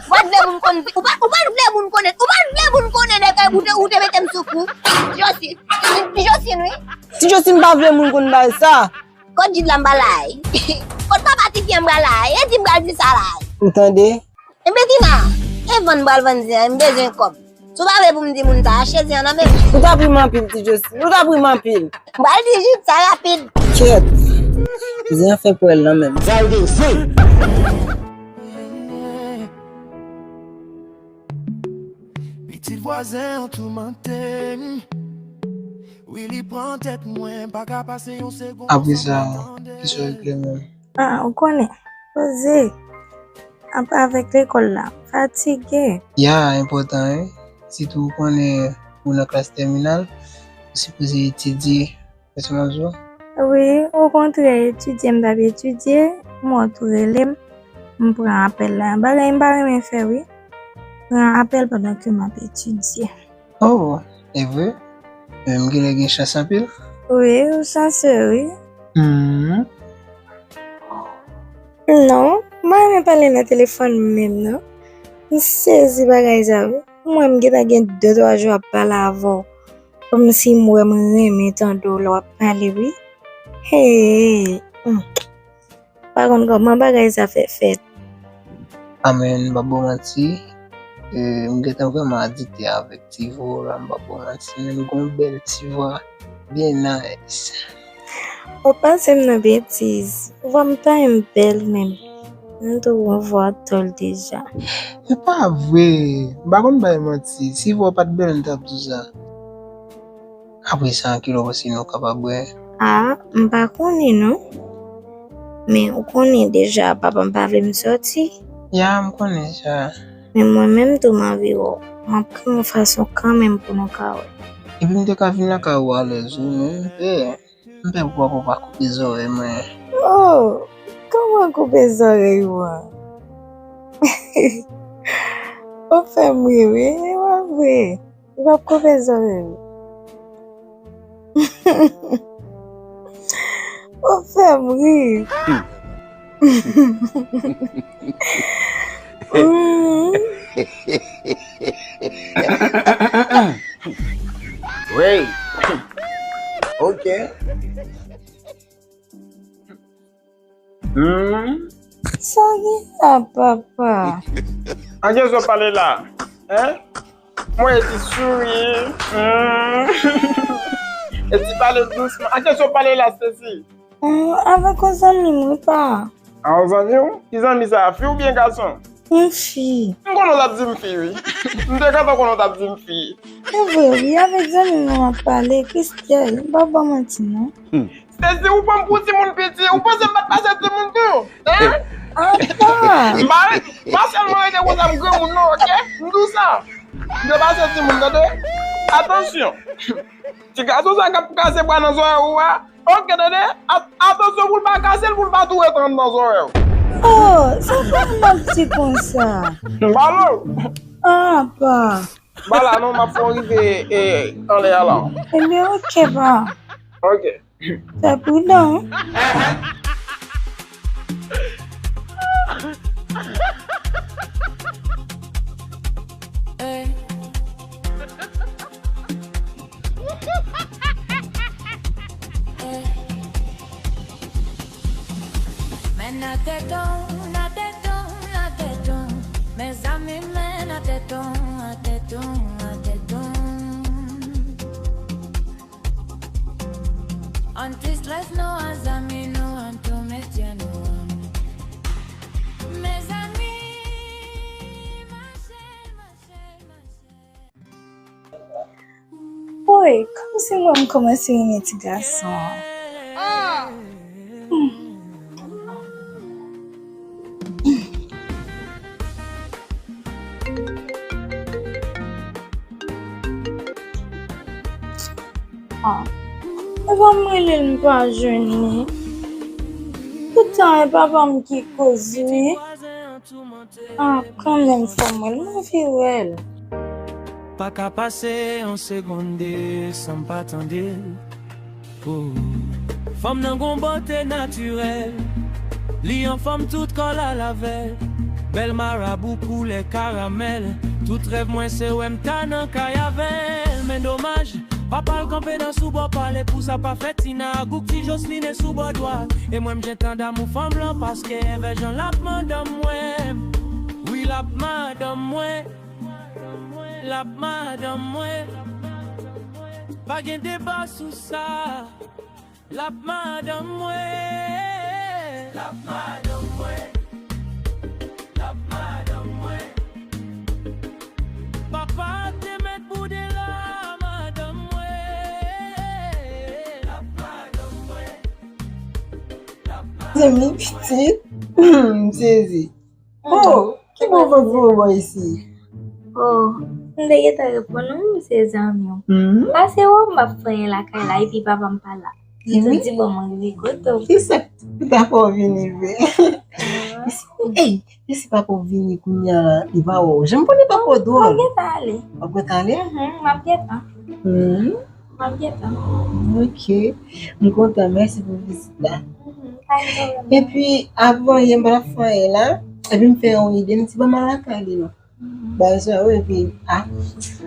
Ou pa t vle moun konn, ou pa, ou pa t vle moun konnen, ou pa t vle moun konnen nèg ou te, ou te mete m sou kou. Ti Josline, Ti Josline, wi. Ti Josline pa vle moun konn bagay sa. Kot Jid la m pral la? Kot papa tifi an m pral la? E di m pral di sa la? Ou tande? Enben Tina, e vann m pral vann zen an, m bezwen kòb. Si w pa vle pou m di moun sa, achte zen an nan men m. Ou t ap ri m anpil, Ti Josline. Ou t ap ri m anpil. M pral di Jid sa rapid. Kèt. Zen an fenk pral nan men m. Sa yo gen zen. Pitit vwazen an toumante m. Wi, li pran tèt mwen, pa ka pase yon segonn. Apre sa, ki sa w regle menm? Ah, ou konnen, poze. Apa avèk lekòl la, fatige. Ya, enpòtan, wi. Sitou ou konnen ou nan klas tèminal, ou sipoze etidye. Ou se manzou? Wi, okontrè, etidye m t ap etidye, m wè w tou rele m, m pran apèl la. Bagay m pa renmen fè, wi. Pran apèl pandan ke m ap etidye. Oh, e vre? Men m genlè gen chans anpil? Wi, ou chanse, wi. Hmm. Non, m pa renmen pale nan telefòn menm, non. M sezi bagay sa, wi. M wè m gentan gen de twa jou ap pale avè w. Kòmsi m wè m renmen tande w lè w ap pale, wi. Hey, hmm. Pa konn kòman bagay sa fè fèt. Amèn, m p ap ba w manti. E, m gentan vrèman adikte avèk ti vwa w la, m p ap ba w manti. Men m gen yon bèl ti vwa, byen nice. Ou pase m nan betiz. Vwa m pa menm bèl menm. M tou gon vwa tòl deja. Se pa vre. M pa konn bay manti. Si vwa w pa t bèl, m t ap di w sa. Apre sa, kilè w panse nou kapab wè? A, m pa konnen non. Men ou konnen deja, papa m pa vle m sòti. Ya, m konnen sa. Men mwen menm tou m anvi wè w. M ap kriye yon fason kanmenm pou nou ka wè. Epi m te ka vin lakay ou alèz wi, men m pè. M pè pou papa w pa koupe zòrèy mwen. Oh, kòman koupe zòrèy ou an? Ou fè m ri wi, e pa vre? Ou p ap koupe zòrèy ou. Ou fè m ri. Hmm. Wi. Ok. Hmm. Sa gen la, papa? A kiyès w ap pale la? Hein? Mwen e ti souri. Hmm. E ti pale dousman. A kiyès w ap pale la, Stacy? Hmm, avèk yon zanmi m, wi, pa. A, yon zanmi w? Ki zanmi sa? Fi oubyen gason? Yon fi. M konnen w t ap di m fi, wi. M te gentan konnen w t ap di m fi. Se vre, wi, avèk zanmi m nan m ap pale, Christelle, m p ap ba w manti, non. Stacy, ou pran m pou timoun piti, ou panse m pa t pase timoun tou? Hein? Apa! M pa, pa sèlman rete konsa m granmoun non, oke? M di w sa. M te pase timoun, tande? Atansyon. Ti gason sa k ap kase bwa nan zòrèy ou a. Oke, tande? At-, atansyon pou l pa kase l, pou l pa tou ret anndan zòrèy ou. Oh, sa pa m ap di konsa. M pale w. Ah, pa. M pa la non, m ap fè w rive, e, anlè a la. Ebyen, oke, pa. Oke. Fè pridan, wi. Men nan tèt ou, nan tèt ou, nan tèt ou. Mezanmi, men nan tèt ou, nan tèt ou, nan tèt ou. Anti strès non a zanmi nou an, tou mesye nou an. Mezanmi, mache, mache, mache. Woy, kòmsi mwen m kòmanse renmen ti gason an. Hmm. Ah. Epa m rele l, m pa jwenn li. Poutan e papa m ki koz li. Ah, kanmenm fò m wè l, m anvi wè l. Pa ka pase yon segonn de san m pa tande l. Oh. Fanm nan gon bote natirèl. Li anfòm tout kò l al avè l. Bèl marabou koulè karamèl. Tout rèv mwen se wè m ta nan kay avè l. Men domaj, papa l kanpe nan sou bò pale pou sa pa fè Tina Gouk ti Joseline sou bò dwat. E mwen m gentan damou fanm lan paske envè jan l ap madanm mwen. Wi l ap madanm mwen. L ap madanm mwen. Pa gen deba sou sa. L ap madanm mwen. L ap madanm mwen. L ap madanm mwen. Papa te mèt boude la madanm mwen. L ap madanm mwen. L ap madanm mwen. Zanmi pitit, m sezi. Oh, ki bon vant vre w bò isi? Oh, m te gentan reponn ou, m se zanmi w. Mhm. Pase wè w, m ap fanyen lakay la, epi papa m pa la. Li tou di bon, mwen rive kote w. Ki sa ki ta fè w vini vre? Ey, e si papa w vini kounye a la, li pa wè w? Jan m konnen papa w dwòl. M ap gentan ale. W ap gentan ale? Mhm, m ap gentan. Mhm. M ap gentan. Ok. M kontan, mèsi pou vizit la. Mhm, pa gen pwoblèm. Epi, avan yè m pa t ap fè anyen la, epi m fè yon ide, m di, "Ban m al lakay li non." Mhm. Bagay sa, wi, epi, a,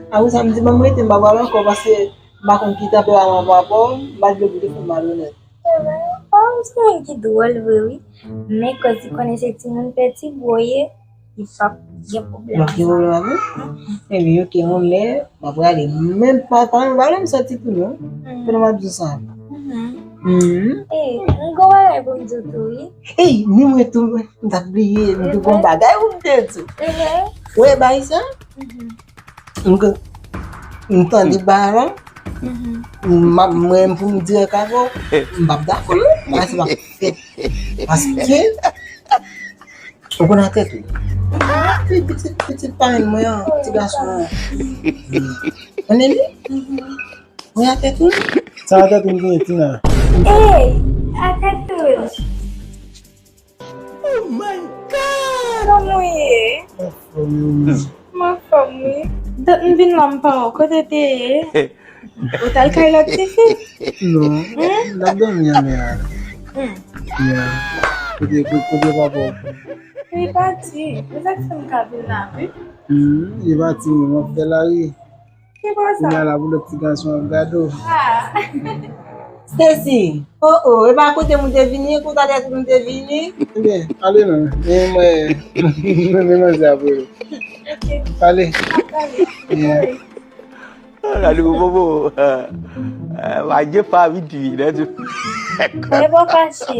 apre sa, m di, "Ban m rete, m pa pral ankò, paske m pa konn ki tanperaman papa w, m pa t vle pou te fè malonèt." Papa w se moun ki dwòl vre, wi. Men kòz li konnen se timoun pètibwo ye, li p ap gen pwoblèm. Li p ap gen pwoblèm avè w? Ebyen, oke, yon lè, m ap rale. Men pa, pa, pa lè m sòti tou non. Pandan m ap di w sa. Mhm. Mhm. E, m gon bagay pou m di w tou, wi. Ey, ni mwen tou, m t ap bliye, m tou gon bagay pou m te di w. Mhm. Ou wè bagay sa? Mhm. M, m tande bagay la, m ap, mwen pou m dirèk avè w, m p ap dakò non, bagay sa p ap fèt. Paske, ou konn atèt ou. Wi, pitit, pitit parenn mwen an, ti gason an. Konnen li? Wi, atèt ou. Sa atèt ou m genyen, Tina? Ey, atèt ou. Oh my God! Kòman w ye? Anfòm, wi. M anfòm, wi. Dat m vin la, m pa wè w. Kote w te ye? Ou t al kay lòt tifi? Non. Hmm? L ap dòmi anlè a. Hmm. Yeah. Kote, kote, kote papa w? Li pati. Se sa k fè m ka vin la, wi. Hmm, li pati, wi. M ap fè lari. Ki bò sa? Kounye a la pou lòt ti gason ap gade w. Ah. Stacy, oh, oh, e pa kote m ou te vini, e konsa tèt ou m te vini. Ebyen, ale non. Men mwen, men manzè apre. Ok. Ale. Ap pale. Yeah. Gade ou bobo. Wa je pa vit vi nan di. Mwen pa fache.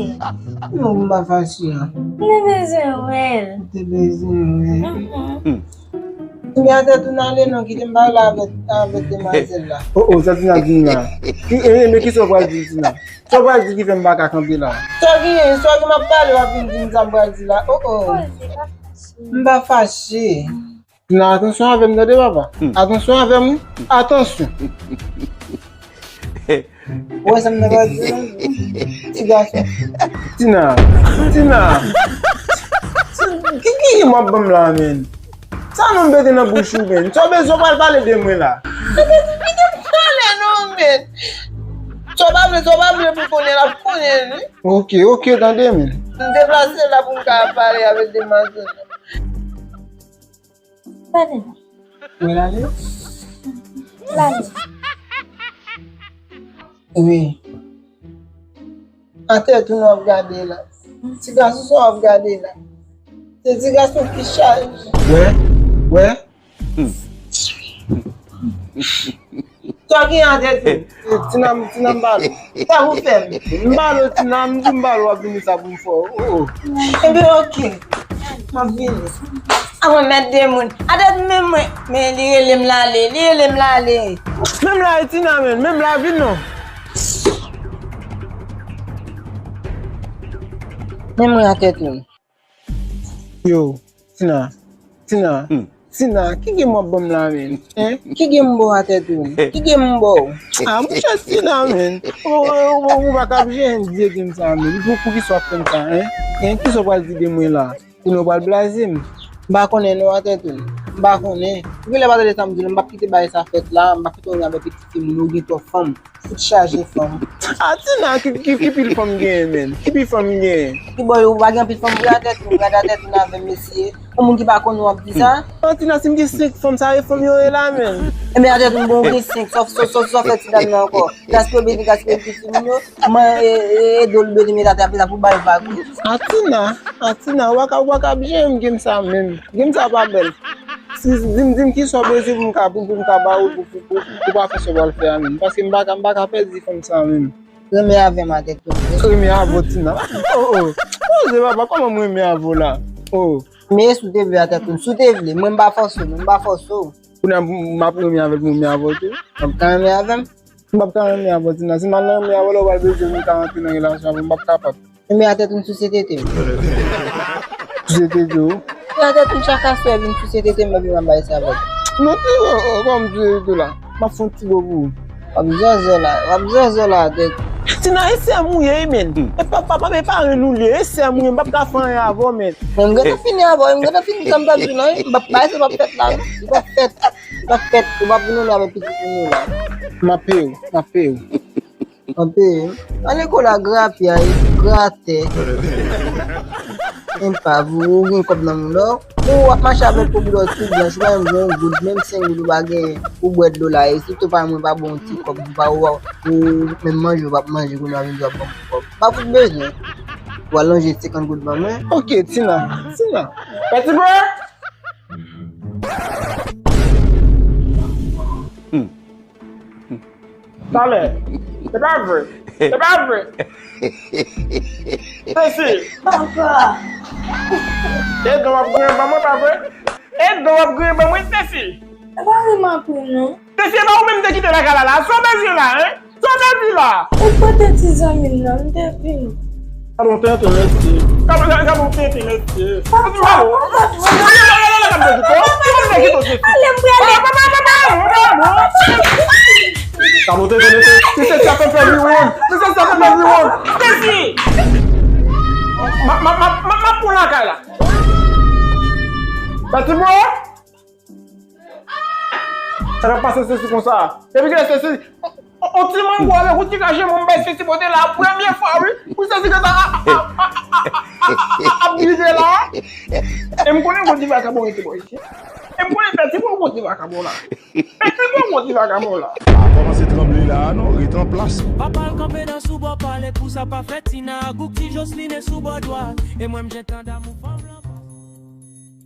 Non, m pa fache. Mwen bezwen wè l. Te bezwen wè. Mhm. Ebyen atè tou n ale non, kite m pale avèk avèk demwazèl la. Oh, oh, sa Tina di la. Ki, eh, men ki sa w pral di Tina? Sa w pral di ki fè m pa ka kanpe la? Sa w gen, sa w gen m ap pale w ap vin di m sa m pral di la. Oh, oh. Poze, pa fache. M pa fache. Tina, atansyon avè m tande papa. Atansyon avè m wi. Atansyon. Ou wè sa m nan pral di la? Ti gason. Tina, Tina. Ki ki m ap ban m la men? Sa non m mete nan bouch ou men? Sa w bezwen w pral pale de mwen la? Kite m pale non men. Sa w pa vle, sa w pa vle pou konnen l ap konnen wi. Ok, ok, tande men. M deplase la pou m ka pale avèk demwazèl la. Pale non. Mwen ale? Pale. Wi. Atè tou n ap gade la. Ti gason sa w ap gade la. Se ti gason ki chaje. Wè, wè. Sa w gen atè tou? Ti nanm, ti nanm balo. Sa pou fè m? M balo ti nanm, m di m balo w ap vini sa pou m fè w. Oh, oh. Ebyen ok. M ap vini. A mwen mèt de moun. Atè tou men mwen. Men li rele m l ale, li rele m l ale. Menm la e Tina men, menm la vin non. Men mwen atè tou. Yo, Tina, Tina, Tina, ki gen m w ap ban m la men? Hein? Ki gen m ba w atè tou? Ki gen m ba w? Ah, mouche Tina men. Ou, ou, ou, ou pa ka byen di gen sa men. Pou, pou ki sa w ap fè m sa, hein? Hein? Ki sa w pral di de mwen la? Pou nou pral blaze m. M pa konnen non atè tou. M pa konnen. Ou genlè pa tande sa m di nou, m p ap kite bagay sa fèt la, m p ap kite w avè pitit fi moun, ou gen twòp fanm. Fout chaje fanm. Ah, Tina, ki, ki, ki pil fanm genyen, men? Ki pil fanm genyen? Ki bò, ou pa gen anpil fanm vre atè tou, gade atè tou avè mesye. Yon moun ki pa konnen w ap di sa? Ah, Tina, si m gen senk fanm, sa e fanm yo ye la, men. Enben atè tou, bon, ou gen senk, sa, sa, sa, sa fè ti dam nan ankò. Gaspiye beni, gaspiye pitit moun yo. Mwen, e, e, e, do l beni, met atè, apre sa pou bay vag. Ah, Tina, ah, Tina, ou pa ka, ou pa ka byen, m gen sa menm. Gen sa pa bèl. Si, di m, di m ki sa w bezwen pou m ka, pou, pou m ka ba ou, pou, pou, pou, pou pa fè sa w pral fè a menm. Paske m pa ka, m pa ka pèdi fanm sa menm. Renmen avè m atè tou. Renmen avè w Tina. Oh, oh. Poze papa, kòman m renmen avè w la? Oh. Men si w te vle atè tou, si w te vle, mwen m pa fòse w, non, m pa fòse w. Kounye a m ap renmen avè l pou m renmen avè w tou. W ap ka renmen avè m? M p ap ka renmen avè w Tina. Si m al renmen avè w la, ou pral bezwen pou m ka rantre nan relasyon avè m, m p ap kapab. Enben atè tou m souse tete m. Souse tete w? Enben atè tou m chak aswè vin souse tete m epi m ap bay sa avè l. Non, ti, oh, oh, kòman m souse tete w la? M ap fè yon ti bo pou ou. W ap zòzò la, w ap zòzò la atè tou. Tina, e sè m ou ye, men. E pa, pa, pa, e parenn ou l ye, e sè m ou ye, m p ap ka fè anyen avè w, men. Men m gentan fini avè w, m gentan fini sa m t ap di w la, wi. M p ap, bagay sa p ap fèt la, wi. Li p ap fèt. Li p ap fèt, ou p ap vin nan avè pitit moun yo la. M ap peye w, m ap peye w. Anpe, ale kola grapyay, gratè. Enpa, ou gen kòb nan men w. Ou w ap mache avèk yon boulòt tou blanch, ou pa menm gen yon goud, menm senk goud ou pa genyen, ou bwè dlo la, e sitou pa mwen pa ba w yon ti kòb, ou pa ou, ou menm manje, ou p ap manje, kounye a vin di w ap ban m kòb. Pa fout bezwen. Ou al ranje senkant goud ban mwen. Ok, Tina, Tina. Pèti bwè! Talè. Se pa vre. Se pa vre. Sesi. Papa. E dan w ap griyen ban mwen, pa vre? E dan w ap griyen ban mwen, Sesi. E pa vre m ap ri non. Sesi, e pa ou menm te kite lakay la la. Sa w bezwen la, en? Sa w bezwen la? Ou pote ti zanmi m nan, m te vini. Gade yon tenten, mesye. Gade, gade, gade yon tenten, mesye. Papa, papa. Ale, m prale. Papa, papa, papa, papa. Sa monte, monte, monte. Misye sa fè fè viwon. Misye sa fè fè viwon. Sesi. Ma, ma, ma, ma, ma pou lakay la. Pèti bwè. Sa k ap pase Sesi konsa? Depi kilè Sesi, on, on ti mango avèk on ti kaje, mwen bay Sesi pote la premye fwa, wi. Pou Sesi gentan ap, ap, ap, ap, ap, ap, ap, ap rive la. E m konnen gon ti vakabon rete bò isi. E m konnen Pèti bwè gon ti vakabon la. Pèti bwè gon ti vakabon la. Pa kòmanse tranble la, non, ret an plas. Papa l kanpe nan sou bò pale pou sa pa fè Tina ak Gouti Joseline sou bò dwat. E mwen m gentan damou fanm lan.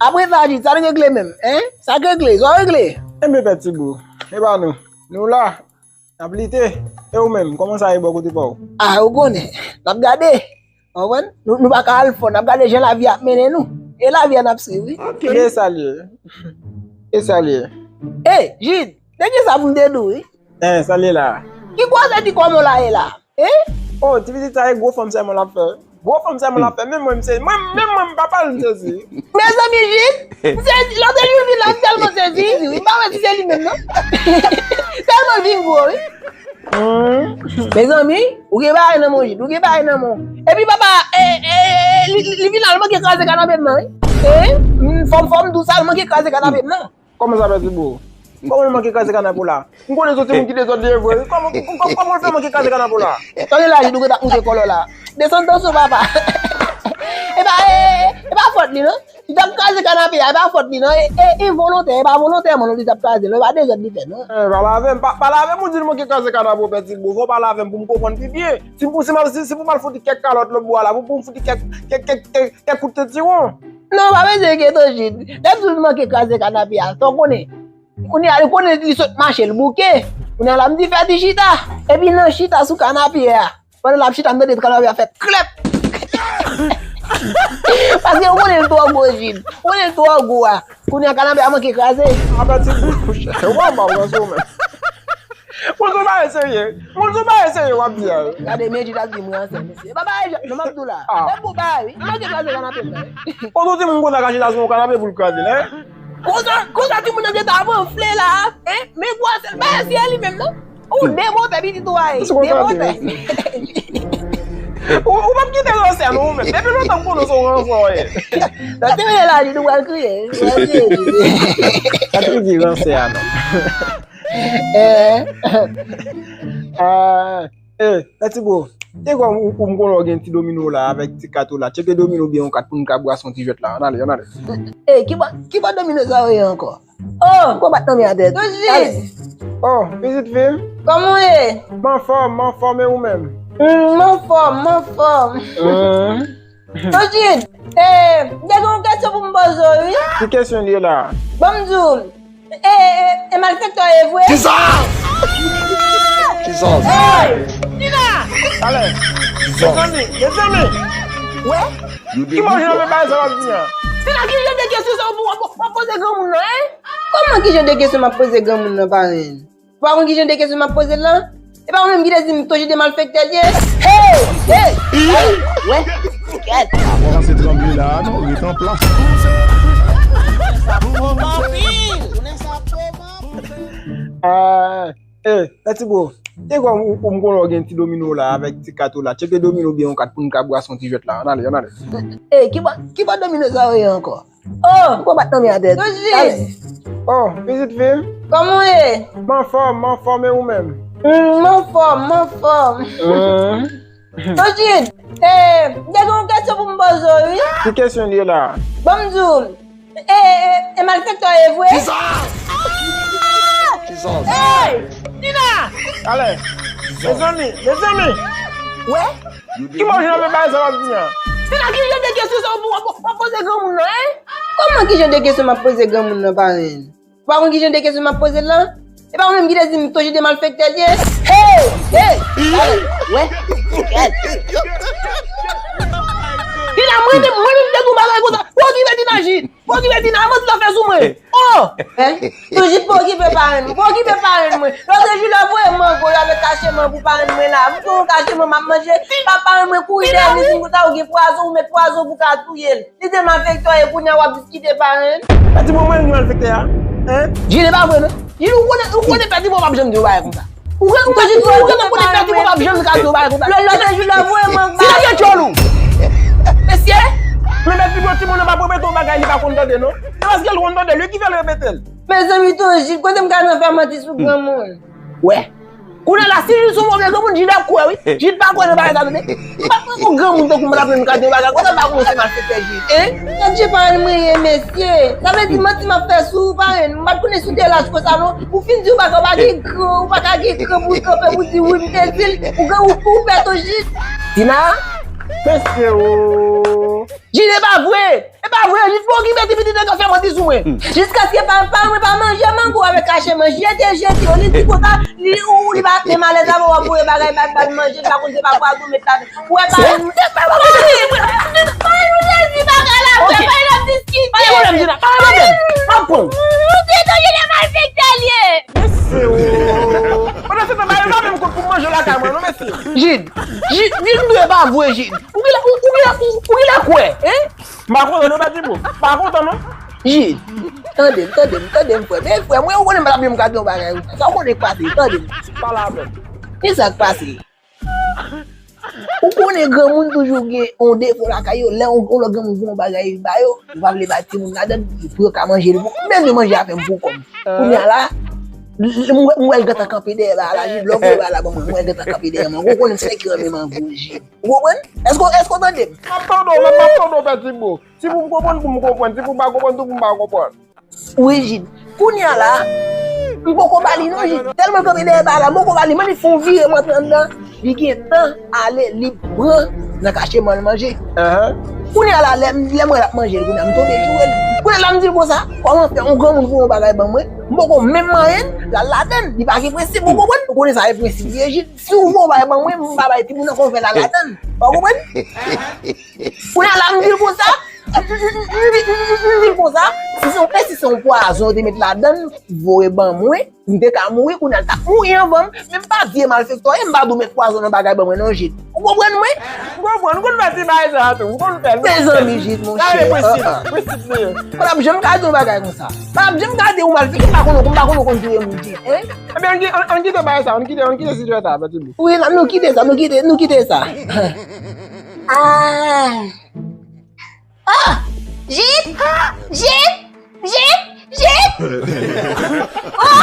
Apre sa, Jid, sa n regle menm, en? Sa k regle? Sa w regle? Enben, Pèti bwè, e pa nou. Nou la, n ap lite. E ou menm, kòman sa ye bò kote pa w? A, ou konnen, n ap gade. Ou konprann? Nou, nou pa ka al fò, n ap gade jan lavi a ap mennen nou. E lavi a n ap swiv, wi. Ok. E sa l ye. E sa l ye. E, Jid, de ki sa pou m te di w, wi? En, sa l ye la? Ki koze ti kòman w la ye la? En? Oh, ti pitit sa e gwo fanm sèlman l ap fè. Gwo fanm sèlman l ap fè. Menm mwen, m sezi. Mwen, menm mwen, m pa pale, m sezi. Mezanmi, Jid, m sezi. Lòt jou l vin la, m tèlman sezi, wi. M pa wè si se li menm, non. Tèlman l vin gwo, wi. Hmm. Mezanmi, ou gen bagay nan men w, Jid. Ou gen bagay nan men w. Epi papa, e, e, e, li, li, li vin la, l manke kraze kanape m nan, wi. E, m, fò m, fò m di w sa, l manke kraze kanape m nan. Kòman sa fè, Tibo? Kòman l manke kraze kanape w la? M konnen se yon timoun ki dezòd li ye vre. Kòman, kòman, kòman l fè manke kraze kanape w la? Tande la, Jid, ou gentan moute kòlè w la. Desann tansyon papa. E pa, e, e pa fòt li, non. Li t ap kraze kanape a, e pa fòt li, non. E, e, envolontè, e pa volontèman, non, li t ap kraze l, non. E pa dezòd li fè, non. E, pale avè m, pa, pale avè m, ou di l manke kraze kanape w, Pè Tibo. Fò w pale avè m pou m konprann pi byen. Si, si, si pou m al fout li kèk kalòt lòt bò a la, pou, pou m fout li kèk, kèk, kèk, kèk, kèk kout tetiwon. Non, pa bezwen enkyete w, Jid. Dèyè tou li manke kraze kanape a. Sa w konnen. Kounye a, li konnen li sot mache, l bouke. Kounye a la, m di fè ti chita. Epi nan chita sou kanape a. Pandan l ap chita, m tande kanape a fè klèp. Paske ou konnen l twò gwo, Jid. Ou konnen l twò gwo a. Kounye a, kanape a manke kraze. Apèti bouch. Ou pa mal nan sou menm. Moun sou bagay serye. Moun sou bagay serye w ap di a. Gade, men Jid ap di m ransè, mesye. E pa bagay jwèt, non, m ap di w la. Ah. E bon bagay, wi. Li manke kraze kanape m nan, wi. Ototim moun konsa ka chita sou yon kanape pou l kraze l, en? Konsa, konsa timoun nan gentan ap anfle la, en? Men gwo sèl bagay se li menm, non? Ou demonte pitit ou a, e. Demonte. Ou, ou p ap kite ransè a, non, ou menm. Depi lontan m konnen se yon ransè w ye. Nan te mele la, Jid, ou pral kriye. Ou pral kriye, Jid. Pa t di ransè a, non. Eh. Ah, eh, Pè Tibo, te kwè ou, ou m konnen w gen ti domino w la avèk ti kat ou la. Tcheke domino oubyen yon kat pou n ka brase yon ti jwèt la. Ann ale, ann ale. Eh, ki bò, ki bò domino sa yo ye ankò? Oh! Ou konn bat nan men atè. Toujis! Oh, pitit fi m. Kòman w ye? M anfòm, m anfòm, e ou menm? Mm, m anfòm, m anfòm. Mm. Toujis! Eh, m te gen yon kesyon pou m poze w, wi. Ki kesyon l ye la? Ban m di w, e, e, e malfektè w ye vre? Kisa? Kisa? Hey! Tina! Ale! Kisa? Mezanmi, mezanmi! Wè? Ki manje nan men bagay sa w ap di a? Tina, ki jan de kesyon sa w ap, w ap, w ap poze granmoun nan, en? Kòman ki jan de kesyon m ap poze granmoun nan, parenn? Ou pa konn ki jan de kesyon m ap poze l lan? E pa ou menm ki te di m Toujis de malfektè l ye? Hey! Hey! Hey! Wè? Kèt! Pa kòmanse tranble la, non, ret an plas. Ah, eh, Pè Tibo, te kwè ou, ou m konnen w gen ti domino w la avèk ti kat ou la. Tcheke domino oubyen yon kat pou n ka brase yon ti jwèt la. Ann ale, ann ale. Eh, ki bò, ki bò domino sa yo ye ankò? Oh! Ou konn bat nan men atè. Toujis! Oh, pitit fi m. Kòman w ye? M anfòm, m anfòm, e ou menm? Mm, m anfòm, m anfòm. Mm. Toujis! Eh, m te gen yon kesyon pou m poze w, wi. Ki kesyon l ye la? Ban m di w, e, e, e malfektè w ye vre? Kisa? Kisa? Hey! Tina! Ale! Mezanmi, mezanmi! Wè? Ki manje nan men bagay sa w ap di a? Tina, ki jan de kesyon sa w ap, w ap, w ap poze granmoun nan, en? Kòman ki jan de kesyon m ap poze granmoun nan, parenn? Ou pa konn ki jan de kesyon m ap poze l lan? E pa ou menm ki te di m Toujis de malfektè l ye? Hey! Hey! Wè? Kèt! Tina, mwen menm, mwen menm m te di w bagay konsa. Ou okipe Tina, Jid. Pa okipe Tina, avanse zafè sou mwen. Oh! Hein? Toujis pa okipe parenn mwen. Pa okipe parenn mwen. Lòt jou lè w voye mango, yo avèk kacheman pou parenn mwen la. M pran yon kacheman, m ap manje. Pa parenn mwen kouri dèyè m, li di m konsa ou gen pwazon, ou met pwazon pou ka touye l. Li te malfektè e kounye a w ap diskite parenn. Pè Tibo mwen ki malfektè a? Hein? Jid, e pa vre non. Jid, ou konnen, ou konnen Pè Tibo p ap janm di yon bagay konsa. Ou gen, ou gen, ou gen, ou konnen Pè Tibo p ap janm ka di yon bagay konsa. Lòt jou lè w voye mango. Tina, gen djòl ou. Mesye, men Pè Tibo, timoun nan p ap repete yon bagay li pa konn tande non. Se paske l konn tande l wi ki fè l repete l. Mezanmi, Toujis, kote m ka nan fè manti sou granmoun? Wè. Kounye a la, si Jid se yon move granmoun, Jid ap kwè, wi. Jid pa kwè nan bagay sa, tande. M pa kwè yon granmoun tankou m t ap menm ka di yon bagay konsa, m pa kwè se malfektè Jid. Hein? Gad jan parenn mwen ye, mesye. Sa vle di manti m ap fè sou ou, parenn. M pa t konnen si w te laj konsa, non. Ou fin di ou pa ka, ou pa gen kran, ou pa ka gen kran pou w kanpe, pou w di wi, m te di l. Ou gen, ou, ou pè Toujis. Tina? Mesye, o. Jide, e pa vre! E pa vre! Jide, pa okipe ti pitit nan k ap fè manti sou mwen! Jiskaske pa, pa, mwen pa manje mango avèk kache manje, jete, jete, li di konsa, li, ou, li pa menm alèz avè w, w ap voye bagay, bad, bad manje, li pa konn se pa pwazon, met la. Ou wè pa. Se, se pa bagay. Pa nou jezi bagay la, frè, pa nou diskite. Pa gen pwoblèm, Jina, pa gen pwoblèm. M ap pran. Ou se yon jene malfektè l ye. Mesye, o. Pandan se tan, ba yo pa menm kont pou manje lakay mwen, non, mesye. Jid, Jid, Jid, m dwe pa vre, Jid. Ou genlè, ou, ou genlè, ou, ou genlè kwè, hein? M pa kontan non, Pèdi Bo. M pa kontan non. Jid, tande m, tande m, tande m, frè. Men frè, mwen, ou konnen m pa t ap janm ka di yon bagay konsa. Sa w konnen k pase, tande m. Pale avè m. Men sa k pase. Ou konnen granmoun toujou gen yon defo lakay yo, lè yon, yon lòt granmoun gen yon bagay ba yo, yo pa vle bay timoun ladan l pou yo ka manje l. Menm yo manje a fè m pou kò m. Kounye a la, l, l, m wè, m wè l gentan kanpe dèyè bagay la, Jid, lè w voye bagay la ban mwen, m wè l gentan kanpe dèyè mwen. Ou konnen m se nèg ki renmen mango, Jid. Ou konprann? Èske, èske w tande m? M ap tande w, men m ap tande w, Pèdi Bo. Si pou m konprann, pou m konprann. Si pou m pa konprann tou, pou m pa konprann. Wi, Jid. Kounye a la, m poko ba li non, Jid. Tèlman l kanpe dèyè bagay la, m poko ba li. Mwen li fè yon vire m antre anndan. Li gentan ale, li pran nan kache manje. Kounye a la, lè, lè m wè l ap manje l, kounye a m tonbe joure l. Kounye a la, m di l konsa, kòman fè yon granmoun voye yon bagay ban mwen, m poko menm manyen l, l al ladan l. Li pa gen prensip, ou konprann? Ou konnen sa e prensip li ye, Jid. Si w voye yon bagay ban mwen, m pa bay timoun nan, kòman fè l al ladan l? Ou konprann? Kounye a la, m di l konsa, m di l konsa, si se yon, si se yon pwazon yo te met ladan l, voye ban mwen, m te ka mouri, kounye a l t ap mouri anvan m, men m pa vye malfektè, m pa dwe met pwazon nan bagay ban mwen non, Jid. Ou konprann mwen? M konprann, ou konn fè ti bagay sa a tou, ou konn fè l. Mezanmi, Jid, monchè. Sa se prensip, prensip li ye. M pa t ap janm ka di yon bagay konsa. M pa t ap janm ka di ou malfektè, m pa konn ou, m pa konn ou konn touye moun, Jid, hein? Ebyen, ann ki-, ann, ann kite bagay sa, ann kite, ann kite sijè sa, Pèdi Bo. Wi, la, nou kite sa, nou kite, nou kite sa. Ah. Oh! Jid! Jid! Jid! Jid! Oh!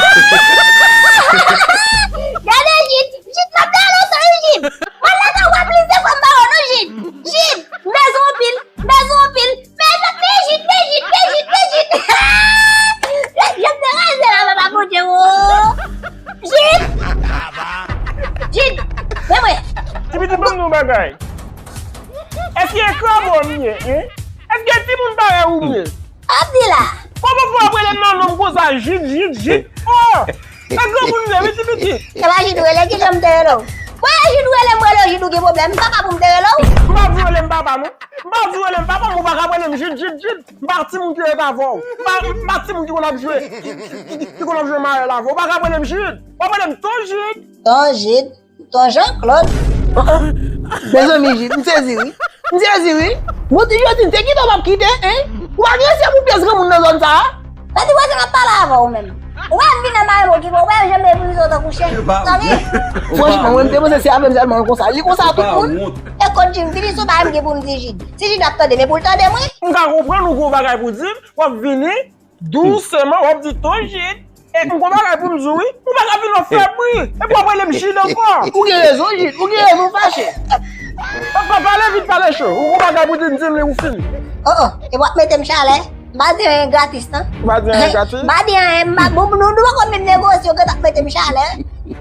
Gade Jid! Jid, m ap dale sou Jid! Mwen la ka wè plizyè fwa m pa wè w non Jid! Jid! M bezwen w anpil! M bezwen w anpil! Men, men, men Jid! Men Jid! Men Jid! Men Jid! Jan m te reze la, papa Bondye, wo! Jid! Jid! Men mwen! Ti pitit, ban m di yon bagay. Èske e krabo m ye, hein? Èske timoun parèy ou m ye? Ap di la. Kòman fò w ap rele m nan non m konsa, Jid, Jid, Jid? Oh! Se granmoun m ye, wi, ti pitit. Se pa Jid ou rele, ki jan m te rele w? Mwen, Jid ou rele m, rele w Jid, ou gen pwoblèm. M papa pou m te rele w. M pa di w rele m papa, non. M pa di w rele m papa, men ou pa ka rele m Jid, Jid, Jid. M pa timoun ki ret avè w. M pa, m pa timoun ki konn ap jwe, ki, ki, ki, ki konn ap jwe mayèl avè w. Ou pa ka rele m Jid. W ap rele m Ton Jid. Ton Jid. Ton Jean Claude. Mezanmi, Jid, m sezi wi. M sezi wi. Bon, ti jodi, m te kite w, m ap kite, hein? Ou pa gen respè pou pyès granmoun nan zòn sa a? Sa di wè se m ap pale avè w menm. Ou wè m vin nan mare m okipe, ou wè m janm epuize w tankou chen. Tande? Franchman, mwen, m te panse se avè m sèlman l konsa. Li konsa tout moun. E kot Jim vini, se yon bagay m gen pou m di Jid. Si Jid ap tande, men pou l tande mwen. M ka konprann ou gen yon bagay pou di m, w ap vini, douseman, w ap di, Ton Jid, e m gon bagay pou m di w wi. Ou pa ka vin nan fè bri, epi w ap rele m Jid ankò. Ou gen rezon, Jid. Ou gen rezon, fache. Pa, pa pale vit, pale cho. Ou gon bagay pou di m, di m li, ou fini. Oh, oh, e w ap mete m chalè. M pa di anyen gratis, non. Ou pa di anyen gratis? M pa di anyen, m pa, bon, nou, nou poko menm negosye, ou gentan ap mete m chalè.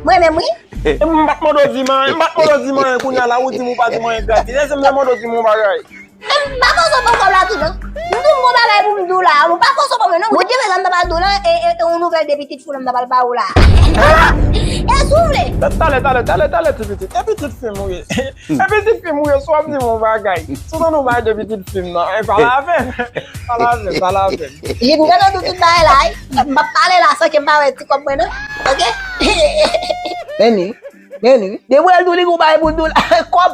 Mwen menm, wi. E m pa t mande w di m anyen, m pa t mande w di m anyen, kounye a la, ou di m ou pa di m anyen gratis. Èske m te mande w di m yon bagay? M pa fòse w pran kòb la tou non. M di w m gon bagay pou m di w la. M pa fòse w pran mwen non. Bondye fè sa m ta pral di w lan, e, e, e yon nouvèl de pitit fi w la m ta pral ba ou la. E si w vle. Talè, talè, talè, talè, ti pitit. E pitit fi m ou ye. E pitit fi m ou ye, si w ap di m yon bagay. Si w tande yon bagay de pitit fi m nan, e pale avè m. Pale avè m, pale avè m. Jid, m gentan di w tout bagay la, wi. M p ap pale la san ke m pa wè ti kòb mwen non. Oke? Meni, meni. Depi w al di w li gon bagay pou l di w la. Kòb!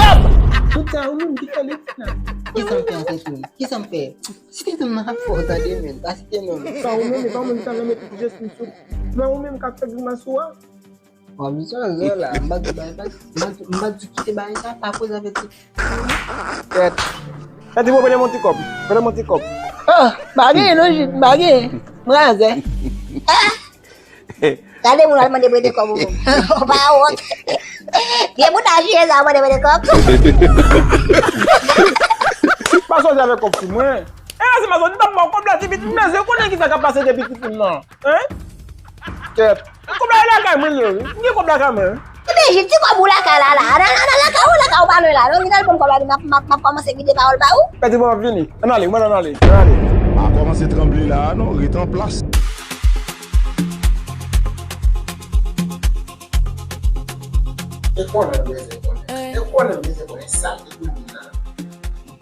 Kòb! Tout sa ou menm ki fè li di la. Kisa m fè ankò tou? Kisa m fè? Site non m nan ap fè w tande men, pa site non m. Sa ou menm, e pa mwen ki ta nan mete ti jesti sou. Men ou menm k ap fè grimas ou a. W ap di sa, zò la, m pa di bay, m pa di, m pa di, m pa di kite bagay sa, pa koze avèk tout. Kèt. Sa di mwen prete m yon ti kòb. Prete m yon ti kòb. Oh, m pa genyen non, Jid, m pa genyen. M razè. Gade moun al mande prete kòb ou menm. Ou pa wont. Vye bouda chire sa mande prete kòb. Pa sòti avèk kòb sou mwen. E rasi mason, m t ap ba w kòb la ti pitit, men se konnen kisa k ap pase de pitit fi m nan. Hein? Kèt. Kòb la e lakay mwen li ye wi. M gen kòb lakay mwen wi. Ebyen, Jid, ti kòb ou lakay la la. Nan, nan, nan lakay ou, lakay ou Alo la, non, vin al ban m kòb la, m ap, m ap, m ap kòmanse vide pawòl ba ou. Pèdi, bon, m ap vini. Ann ale, mwen ann ale, ann ale. Pa kòmanse tranble la a non, ret an plas. E konnen m bezwen konnen. E konnen m bezwen konnen sa ki pou vin la.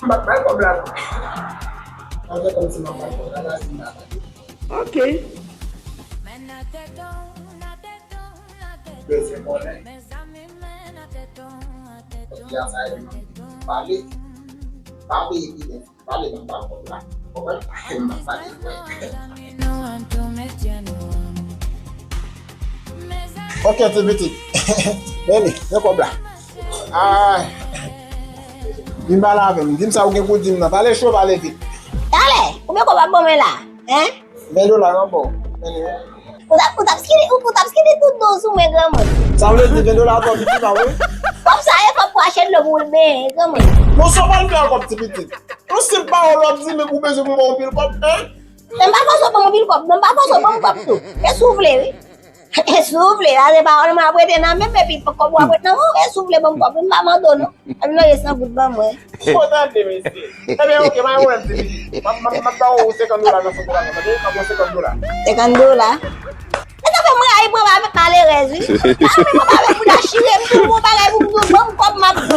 M pa t bay kòb la non. Ann fè kòmsi m ap bay kòb la, la si m pa bay. Ok. Bezwen konnen. Kote a sa e pale. Pa peye pite. Pale nan pa kòb la. Konprann? M ap pale. Ok, ti pitit. Beni, men kòb la. Ay. Vin pale avè m. Di m sa ou gen pou di m nan. Pale cho, pale vit. Talè, konbyen kòb w ap ban mwen la? Hein? Ven dola, non, bon. Beni. Ou t ap, ou t ap skini, ou, ou t ap skini tout do sou mwen, granmoun. Sa vle di ven dola twò piti pa vre? Kòb sa e fòk pou achte dlo pou w benyen, granmoun. Bon, sa w pral fè ak kòb ti pitit? Yon senp pawòl w ap di, men ou bezwen pou m ba w yon pil kòb, hein? Men m pa fòse w ban m yon pil kòb, non, m pa fòse w ban m kòb tou. E si w vle, wi. E si w vle, la se pawòl mwen ap rete nan men m, epi kòb ou ap rete nan men w, e si w vle ban m kòb, m pa mande w, non. Epi mande san goud ban mwen. Fò tande, mesye. Ebyen, ok, pa gen pwoblèm, ti pitit. M ap, m ap, m ap ba w senkant dola nan san dola, tande? M ap ba w senkant dola. Senkant dola? E sa fè m rayi pran avèk malerèz, wi. Pa vle pran avèk pou ta chire m, pou yon bagay pou m di w, ban m kòb, m ap di w.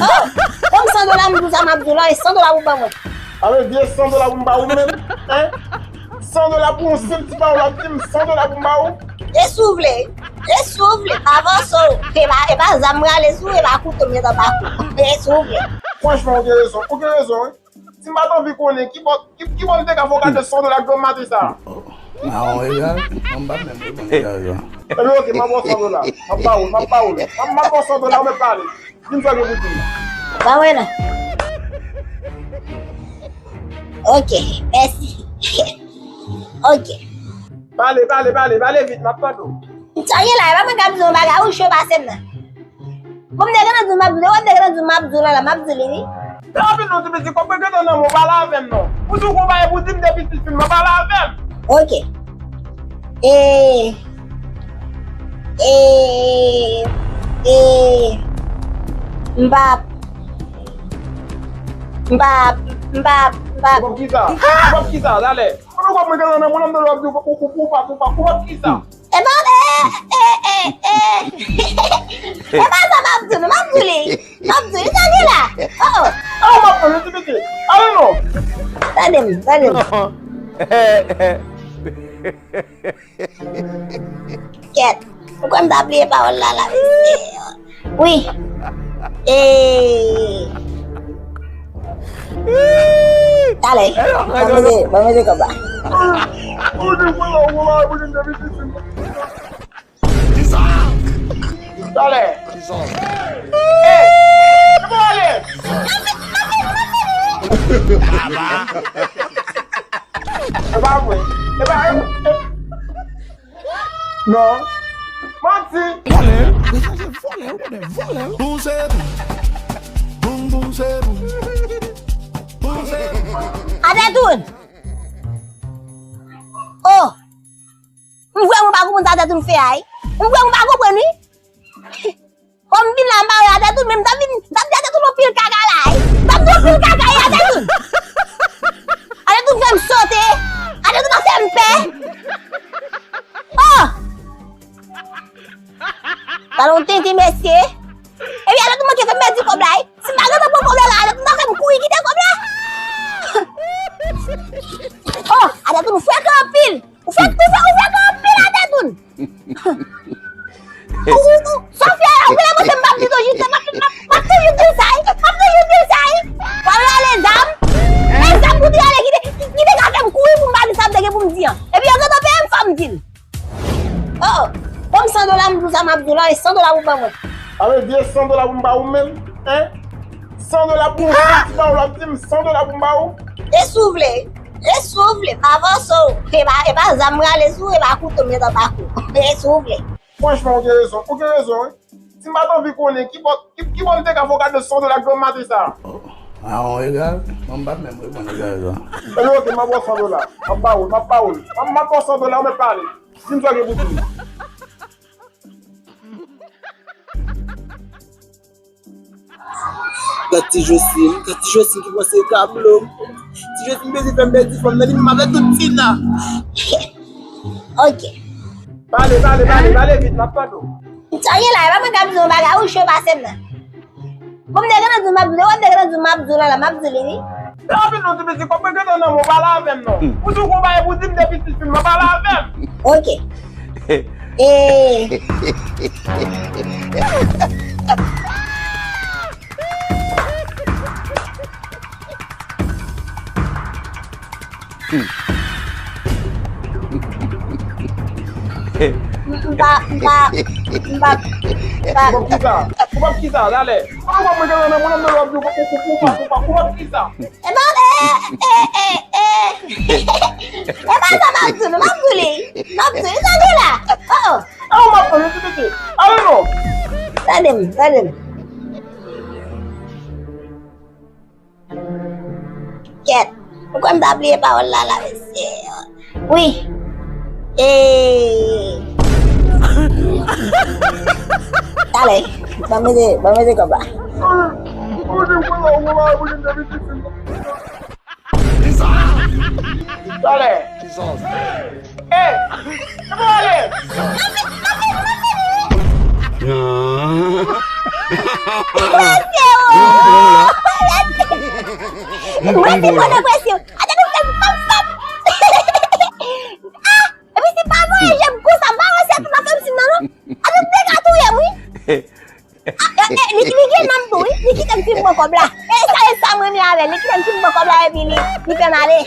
Oh, ban m san dola, m di w sa, m ap di w la, e san dola pou ban mwen. Alò, vye san dola pou m ba ou menm, hein? San dola pou yon senp ti pawòl w ap di m, san dola pou m ba ou? E si w vle, e si w vle, pa avanse w. E pa, e pa zam m rale sou, e pa kouto m gentan ba ou. E si w vle. Franchman, ou gen rezon, ou gen rezon, wi. Si m pa t anvi konnen, ki bò, ki, ki bò m te ka fè w gade san dola granm maten sa a? Oh, oh. Non, egal. Non, m pa t menm reponn egal, non. Ebyen, ok, m ap ba w san dola. M ap ba ou l, m ap ba ou l. M ap, m ap ba w san dola, ou mèt pale. Di m sa w gen pou di m. Ba mwen non. Ok, mèsi. Ok. Pale, pale, pale, pale vit, m ap tande w. Sa gen la, e pa mwen k ap di w yon bagay, ou cho pase m nan. Bon, m te gentan di w m ap di w, ou te gentan di w m ap di w la, la, m ap di w li, wi. Fè rapid non, ti pitit, kòb mwen gentan nan men w, pale avè m non. Ou di w gon bagay pou di m depi ti fi m nan, pale avè m. Ok. E, e, e, m p ap, m p ap, m p ap, m p ap. Ou p ap kisa? Ou p ap kisa? Talè. Mwen, kòb mwen gentan nan men w, m tande w ap di ou, ou, ou, ou p ap, ou p ap, ou p ap kisa? E pa, e, e, e, e. E pa sa m ap di w, m ap di w li. M ap di w li, tande la. Oh, oh. Ah, ou m ap tande, ti pitit. Ale non. Tande m, tande m. Kèt. Ou kwè m ta bliye pawòl la, la, mesye? Wi. E. Talè. Ban mwen de, ban mwen de kòb la. Talè. Ey, kòman w ale? E pa vre. E pa, e, e. Non. Manti. Vòlè, mesye se vòlè, ou konnen vòlè. Bon, se bon. Bon, bon, se bon. Bon, se bon. Atetoun. Oh. M vrèman pa konprann sa Atetoun fè a, wi. M vrèman pa konprann, wi. Kòm m vin la, m pa wè Atetoun, men m t ap vin, m t ap di Atetoun yon pil kaka la, wi. M t ap di yon pil kaka, wi, Atetoun. Atetoun fè m sote. Atetoun ap fè m pè. Oh! Talon tenten, mesye. Epi Atetoun manke fè m pèdi kòb la, wi. Si m pa gentan pran kòb la, la, Atetoun ta fè m kouri kite kòb la. Oh, Atetoun frekan anpil. Ou fè, ou fè, ou fè anpil Atetoun. Ou, ou, ou, Sofia, ou genlè panse m p ap di toujou, m ap, m ap, m ap toujou di l sa, wi. M ap toujou di l sa, wi. W ap rale zam. Men zam pou t rale, kite, kite ka fè m kouri pou m pa di sa m te gen pou m di an. Epi yo gentan peye m, fò m di l. Oh, oh. Ban m san dola, m di w sa m ap di w la, e san dola pou ban mwen. Ale, vye san dola pou m ba ou menm, hein? San dola pou yon senp ti pawòl w ap di m, san dola pou m ba ou? E si w vle, e si w vle, pa avanse w. E pa, e pa zam m rale sou, e pa kouto m gentan ba ou. E si w vle. Franchman, ou gen rezon, ou gen rezon, wi. Si m pa t anvi konnen, ki bò, ki, ki bò m te ka fè w gade san dola granm maten sa a? Oh, ah, egal. Mwen, m pa t menm reponn egal, non. Ebyen, ok, m ap ba w san dola. M ap ba ou l, m ap ba ou l. M ap, m ap ba w san dola, ou mèt pale. Di m sa w gen pou di m. M Gad ti Joslin, gad ti Joslin ki panse e ka blo m. Ti Joslin bezwen fè m pèdi fanm nan, li menm avèk tout Tina. Ok. Pale, pale, pale, pale vit, m ap tande w. Sa gen la, e pa mwen k ap di yon bagay, ou cho pase m nan. Bon, m te gentan di w m ap di w, w ap te gentan di w m ap di w la, la, m ap di w li, wi. Rapid non, ti pitit, kòm mwen gentan nan men w, pale avè m non. Ou di w gon bagay pou di m depi ti fi m nan, pale avè m. Ok. E. M pa, m pa, m pa, m pa. Koupab kisa? Koupab kisa? Talè. Koupab mwen gentan nan men w, m ap di w koupab, koupab, koupab kisa? E pa, e, e, e, e. E pa sa m ap di w, m ap di w li. M ap di w li, sa gen la. Oh, oh. A, ou m ap tande, ti pitit. Ale non. Tande m, tande m. Kèt. Ou kwè m ta bliye pawòl la, la, mesye? Wi. E. Talè. Ban m mete, ban m mete kòb la. Talè. Ey! Epa ale! Mesye o! Mwen se mwen nan presyon. Ate nou fè m fap fap. Ah! Epi se pa voye je m konsa, m pa wè se tout la fè m siy nan non. Ate nou te ka touye m wi. Ah, eh, eh, li, li gen nan m tou, wi. Li kite m fin pran kòb la. E sa, e sa m renmen avè l. Li kite m fin pran kòb la, epi li, li fè m ale.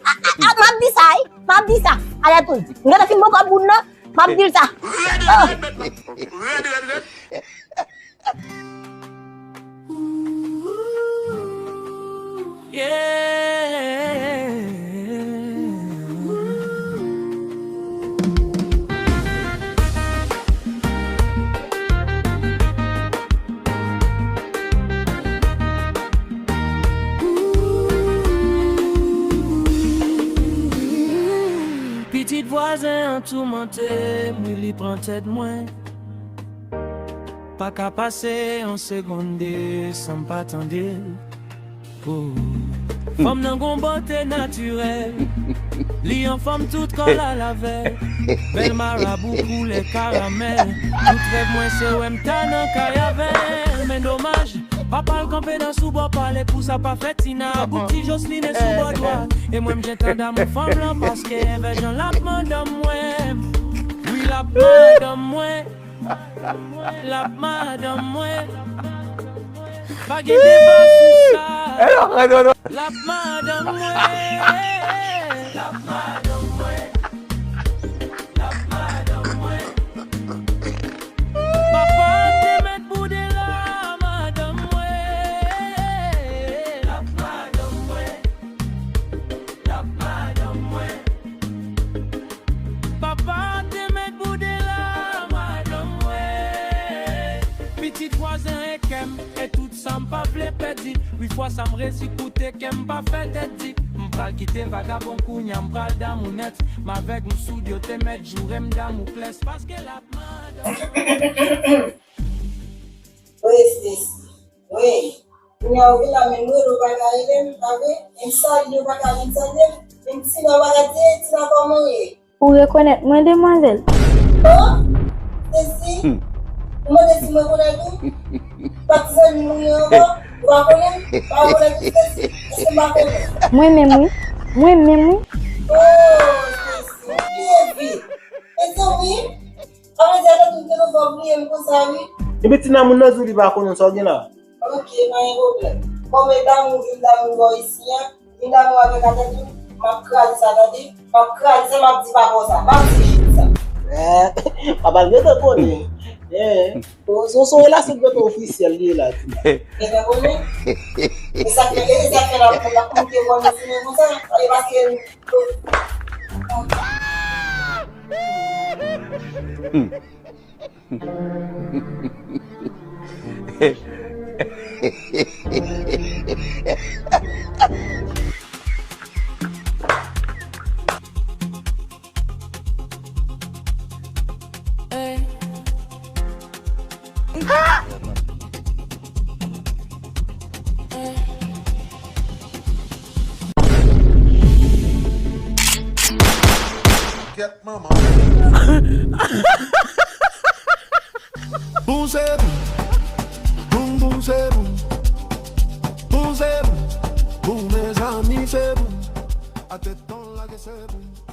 Ah, ah, ah, m ap di sa, wi. M ap di sa. Ale tou. M gentan fin pran kòb moun nan. M ap di l sa. Oh. Yeah. Pitit vwazen an toumante m, wi, li pran tèt mwen. Pa ka pase yon segonn de san m pa tande l. Oh. Fanm nan gon bote natirèl. Li anfòm tout kò l al avè l. Bèl marabou koulè karamèl. Tout rèv mwen se wè m ta nan kay avè l. Men domaj, papa l kanpe nan sou bò pa l. Pou sa pa fè Tina bout ti Joseline sou bò dwat. E mwen m gentan damou fanm lan paske envèjan l ap madanm mwen. Wi, l ap madanm mwen. L ap madanm mwen. Pa gen deba sou sa. L ap madanm mwen. L ap madanm mwen. L ap madanm mwen. Papa te mèt boude la, madanm mwen. L ap madanm mwen. L ap madanm mwen. Papa te mèt boude la, madanm mwen. Pitit vwazen e kè m, e tout sa m pa vle pèdi. Wi, fwa sa m resi koute kè m pa fè tèt di. M pral kite vagabon kounya, m pral damou nèt. M avèg m soud yo te mèt joure m damou klès. Paske l ap madanm. Wi, sis. Wi. Kounye a ou vin la, menm rele w pa ka rele m, pa vre? Menm salye w pa ka vin salye m, menm Tina w pa ka di, "Ey, Tina, kòman w ye?" Ou rekonèt mwen, demwazèl? Oh! Sesi? Hmm. Ou mande si mwen konèt ou? Pa ti zanmi m ou ye ankò? Ou pa konnen m? Pa rekonèt ou, Sesi? Èske m pa konnen? Mwen menm, wi. Mwen menm, wi. Oh, Sesi. Byen vit. Mezanmi. Ann di atè tou m te fè w bliye m konsa wi. Epi ti nan moun nan di w li pa konnen sa w gen la. Ok, pa gen pwoblèm. Bon, men damou, vin damou bò isi a. Vin damou avèk atè tou. M ap kraze sa, tande? M ap kraze sa, m ap di pa konsa. M ap di jis sa. Eh, papa l gentan konnen. Eh, se yon relasyon ki gentan ofisyèl li ye la, ti nan. Gentan konnen? E sa k fè, e sa k fè l ap, l ap moute bò nou simen konsa. E paske Hey. Kèt manman. Bon se bon. Bon, bon se bon. Bon se bon. Bon, mezanmi se bon. A tèt an lage se bon.